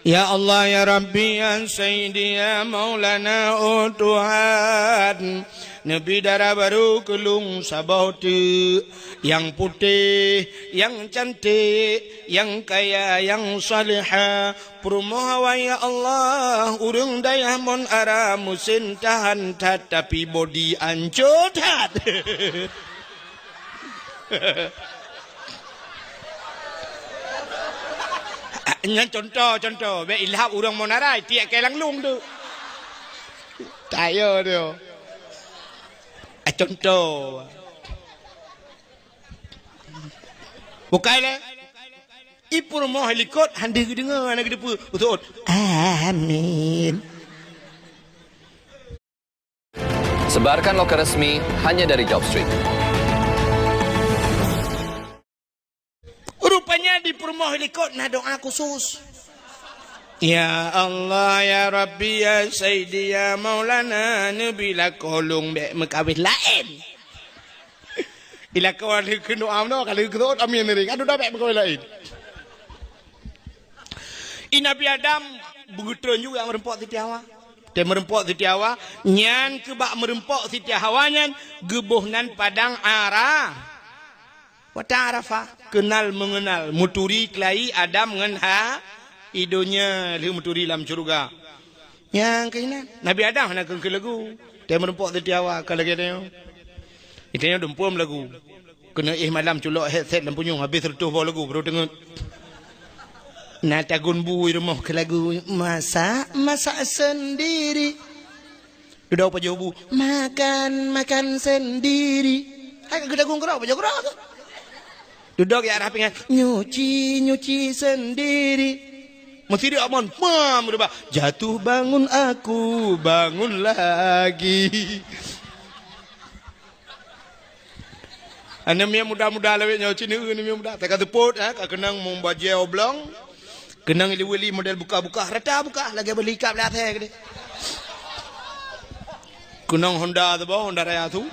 Ya Allah, ya Rabbi, ya Sayyidi, ya Maulana, oh Tuhan, neubri dara barô keu lôn saboh teuk, nyang putéh, nyang cantik, nyang kaya, nyang salihah. Peurumoh awai, ya Allah, ureueng dayah mon ara, meusén tahan that, tapi bodi ancô that. Nyan contoh, contoh. Bèk ilham ureueng mon ara, tiek keu lam lôn tu. Tayo tu. Ah, contoh. Bukai lé. I peurumoh likot han deuh geudeungoe, hana geuteupeue. Beutôi. Amin. Sebarkan loka resmi hanya dari Jobstreet. Rupanya di peurumoh likot na doa khusus. Ya Allah, ya Rabbi, ya Sayyidi, ya Maulana, neubri lakoe lôn bèk meukawén laén. Ilakoe lheueh kheun doa meunoe, ka lheueh kheun amin tadi. Aduh, dah bèk meukawén laén. I Nabi Adam beugeutreun ju nyang meureumpok Siti Hawa. Teumeureumpok Siti Hawa, nyan keu bak meureumpok Siti Hawa nyan geuboh nan padang Ara-, padang Arafah. Keunal meungeunal, meuturi keulayi Adam ngon Ha-, i donya lheueh meuturi lam syeuruga. Nyang keuh inan, Nabi Adam hana keu-, keu lagu. Teumeureumpok Siti Hawa ka lagèe nyoe. Geutanyoe dumpôm lagu. Keuneuk éh malam culok headset lam punyueng, habéh seureutôh boh lagu, baru teungeut. Na tagun bu i rumoh keu lagu, masak, masak sendiri. Dudoe pajoh bu, makan, makan sendiri. Hai, keu lagu keudroe, pajoh keudroe. Dudoe jak rhah pingan, nyuci, nyuci sendiri. Meusidroe amon, mam, reubah. Jatuh bangun aku, bangun lagi. Aneuk miet muda-muda lawét nyoe, ci neueu aneuk miet muda. Teuka seupôt, eh, ka keunong meubajèe oblong. Keunong ili-wili model bukah-bukah, rata bukah, lagèe beulikap lé asèe keudeh. Keunong Honda saboh, Honda Raya su.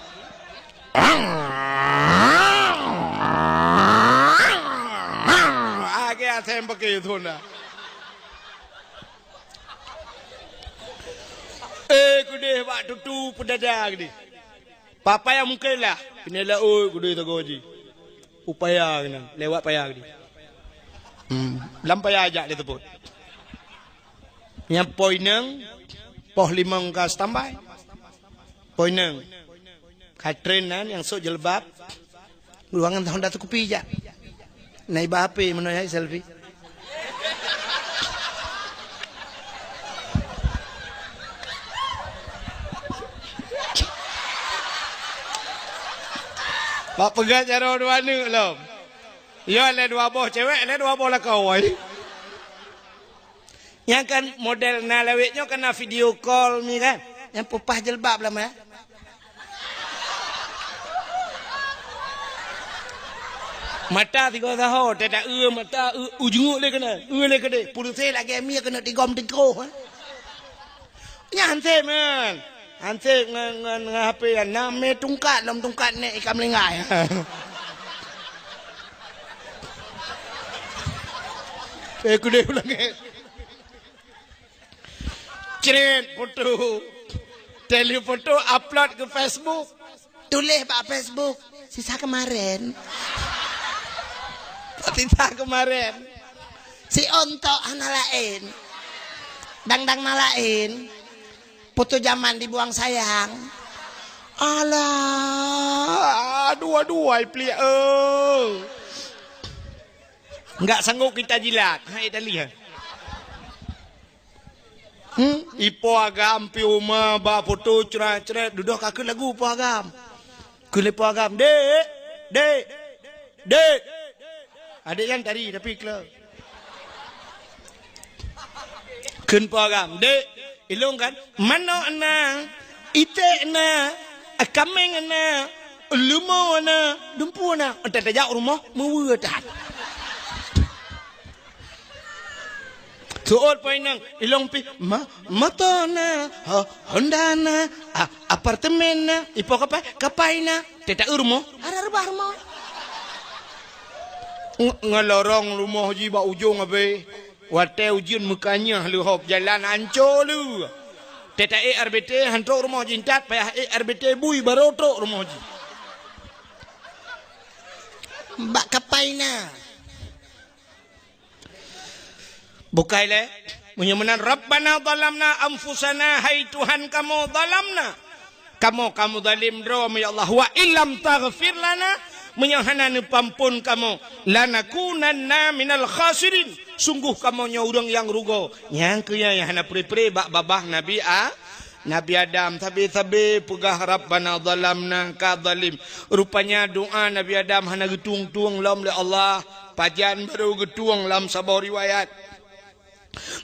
Lagèe asèe paké su Honda. Eh, keudeh bak tutu peudada keudeh. Papa nyang mungken lah. Keuneuk laôt keudeh sagoe jih. U paya keunan, lewat paya keudeh. Hmm, lam paya jak lé seupôt. Nyang poh inong, poh limong ka standby. Poh inong. Ka tren na nyang sôk jilbab, ruangan Honda Scoopy jak. Na iba H P meunoe hai selfie. Bak peugah jaroe dua neuk lom. Yo lé dua boh cewek, lé dua boh lakoe. Nyang kan model na lawét nyoe kan na video call mi kan. Nyang peupah jilbab lama. Mata tiga saho, teudak eu mata eu, u jenguk lé keunan, eu lé keudeh. Puluse lagèe mi keuneuk tigom tingkoh. Nyan hansép man. Hansép ngon, ngon, ngon H P nyan. Na mé tungkat lom tungkat nek ikan melinggai. Eh, kudeh ulang eh. Cret foto. Teli foto upload ke Facebook. Tuléh bak Facebook, "Sisa kemarin." Sisa kemarin. Si ontok hana laén. Dang-dang na laén. Foto zaman dibuang sayang. Alah, aduh, aduh, ai pliek, eh. Enggak sanggup kita jilat. Hai, dah lihat. Hmm? Ipo agam pi uma ba foto cret-cret, dudoh ka kheun lagu ipo agam. Kheun ipo agam, "Dek, dek, dek." Adek nyan tari tapi kleu. Kheun ipo agam, "Dek, ilong kan, manok na, iték na, kameng na, leumo na, dumpu na." Entah tajak rumoh, meuweue that. Seuôt poinang, ilong pi, ma-, moto na, ho-, Honda na, a-, apartemen na, ipo kapai, kapai na, teuta eu rumoh, ara reubah rumoh. Ng-, ngeulorong rumoh jih bak ujong abéh, watée ujeuen meukanyah leuhop jalan anco leu. Teuta ék R B T hantrok rumoh jih intat, payah ék R B T bui barô trok rumoh jih. Bak kapai na. Bukai lé, meunyoe meunan, "Rabbana zalamna anfusana," hai Tuhan kamoe, "zalamna," kamoe, kamoe zalim droe, ya Allah, "wa illam taghfir lana," meunyoe hana neupeuamphon kamoe, "lanakunanna minal khasirin," sungguh kamoe nyoe ureuëng nyang rugoe. Nyang keu nyan nyang hana pre-pre bak babah Nabi A-, Nabi Adam, sabe-sabe peugah, "Rabbana zalamna," ka zalim. Rupanya doa Nabi Adam hana geutueng-tueng lom lé Allah. Pajan barô geutueng lam saboh riwayat.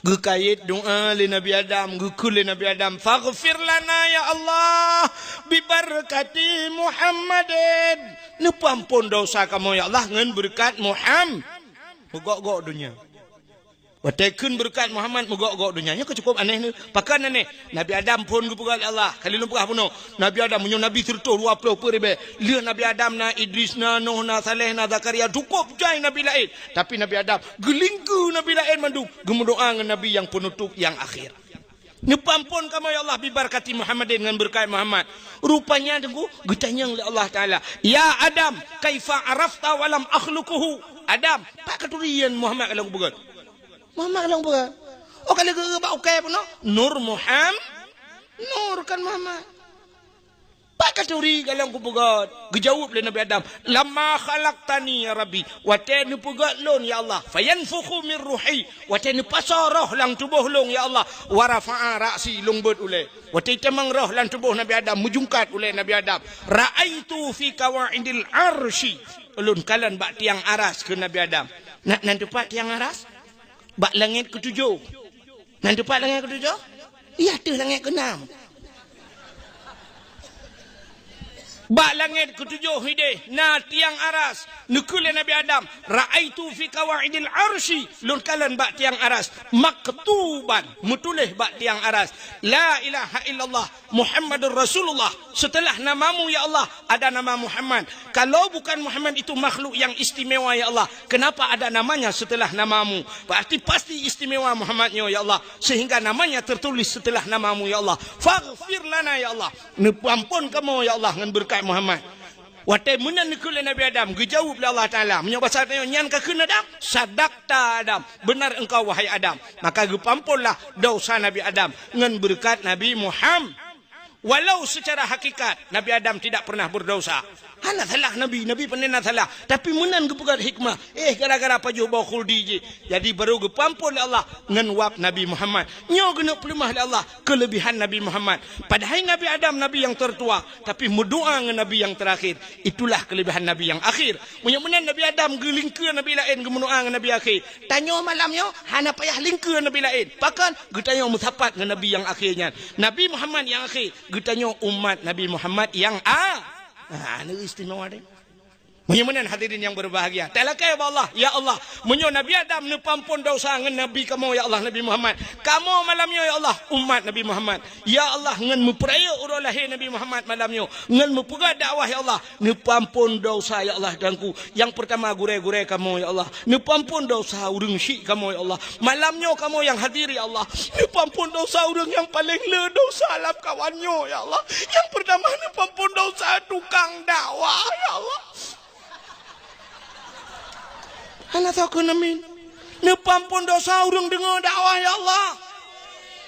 Geukayét doa lé Nabi Adam, geukheun lé Nabi Adam, "Faghfir lana ya Allah, bibarakati Muhammadin." Neupeuamphon dosa kamoe ya Allah ngon beureukat Muham-, meugok-gok donya. Watée kheun beureukat Muhammad meugok-gok donya, nyoe ka cukup aneh neuh. Pakon aneh? Nabi Adam phon geupeugah lé Allah, ka lheueh lôn peugah bunoe. Nabi Adam, meunyoe nabi sireutôh dua ploh peuet ribée, lheueh Nabi Adam na Idris, na Nuh, na Saleh, na Zakaria, cukup jai nabi laén. Tapi Nabi Adam geulingkeue nabi laén mandum, geumeudoá ngon nabi nyang peunutôp nyang akhé. Neupeuamphon kamoe ya Allah, bibarakati Muhammadin, ngon beureukat Muhammad. Rupanya teungku geutanyong lé Allah Taala, "Ya Adam, kaifa arafta wa lam akhluquhu?" Adam, pat katuri nyan Muhammad ka lôn kupeugét? Muhammad ka lôn kupeugét. Oh, ka lheueh geueu bak ukée bunoe, Nur Muham-, Nur kan Muhammad. Pat katuri ka lôn kupeugét? Geujaweueb lé Nabi Adam, "Lamma khalaqtani ya Rabbi," watée neupeugét lôn ya Allah, "fayanfukhu min ruhi," watée neupasoe roh lam tuboh lôn ya Allah, "wa rafa'a ra'si," lôn beuet ulée. Watée itamong roh lam tuboh Nabi Adam, meujungkat ulée Nabi Adam, "Ra'aitu fi qawaidil arsy," ulôn kalon bak tiang aras, kheun Nabi Adam. Na, na teupat tiang aras? Bak langét keutujoh. Na teupat langét keutujoh? Iya, teuh langét keunam. Bak langét keutujoh idéh na tiang aras. Neukheun lé Nabi Adam, "Ra'aitu fi qawaidil arsy," lôn kalon bak tiang aras, "maktuban," meutuléh bak tiang aras, "La ilaha illallah Muhammadur Rasulullah." Setelah namamu, ya Allah, ada nama Muhammad. Kalau bukan Muhammad itu makhluk yang istimewa, ya Allah, kenapa ada namanya setelah namamu? Berarti pasti istimewa Muhammad nyoe, ya Allah, sehingga namanya tertulis setelah namamu, ya Allah. Faghfir lana, ya Allah. Neupeuamphon kamoe, ya Allah, ngon beureukat Muhammad. Watée meunan neukheun lé Nabi Adam, geujaweueb lé Allah Taala, meunyoe basa tanyoe, "Nyan ka kheun Adam?" "Sadaqta Adam, benar engkau wahai Adam." Maka geupeuamphonlah dosa Nabi Adam ngon beureukat Nabi Muham-, Walau secara hakikat Nabi Adam tidak pernah berdosa. Hana salah Nabi, Nabi pandai na salah. Tapi meunan geupeugah hikmah, eh, gara-gara pajoh boh khuldi jih. Jadi baru geupeuampon lé Allah ngon wab Nabi Muhammad. Nyoe geuneuk peuleumah lé Allah keulebihan Nabi Muhammad. Padahai Nabi Adam nabi nyang tertua, tapi meudoa ngon nabi nyang terakhir. Itulah keulebihan nabi nyang akhir. Meunyoe meunan Nabi Adam geulingkeue nabi laén geumeudoa ngon nabi akhé, tanyoe malam nyoe hana payah lingkeue nabi laén. Pakon? Geutanyoe meusapat ngon nabi nyang akhé nyan. Nabi Muhammad nyang akhé, geutanyoe umat Nabi Muhammad nyang a-, ah, neu istimewa deh. Meunyoe meunan hadirin nyang berbahagia, talakée bak Allah, "Ya Allah, meunyoe Nabi Adam neupeuampon dosa ngon nabi kamoe, ya Allah, Nabi Muhammad, kamoe malam nyoe, ya Allah, umat Nabi Muhammad, ya Allah, ngon meupeurayeuk uroe lahé Nabi Muhammad malam nyoe, ngon meupeugah dakwah, ya Allah, neupeuampon dosa, ya Allah, Tuhanku. Nyang peurtama gurée-gurée kamoe, ya Allah, neupeuampon dosa ureuëng syik kamoe, ya Allah. Malam nyoe kamoe nyang hadir, ya Allah, neupeuampon dosa ureuëng nyang paleng le dosa lam kawan nyoe, ya Allah. Nyang peurtama neupeuampon dosa tukang dakwah, ya Allah." Hana soe keuneuk amin. Neupeuampon dosa ureuëng deungoe dakwah, ya Allah.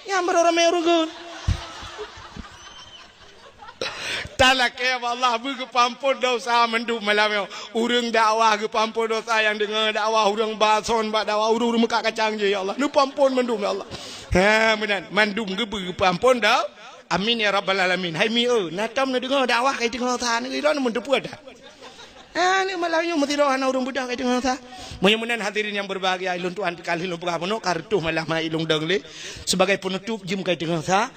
Nyang baroe ramé ureuëng. Talakée bak Allah beugeupeuampon dosa mandum malam nyoe. Ureuëng dakwah geupeuampon dosa nyang deungoe dakwah, ureuëng ba son bak dakwah, ureuëng-ureuëng meukat kacang jih, ya Allah. Neupeuampon mandum, ya Allah. Ha, meunan. Mandum geubeugeupeuampon do-, amin ya rabbal alamin. Hai mi, eu, na tom neudeungoe dakwah kai teungoe sa, neu ilon mun teupeue dah. Ah, ni malam nyoe meusidroe hana ureuëng beudoh kai teungoe sa. Meunyoe meunan hadirin nyang berbahagia, ilôn tuan kali lôn peugah bunoe ka reutôh malam hai ilôn dong lé. Sebagai penutup, jeuem kai teungoe sa.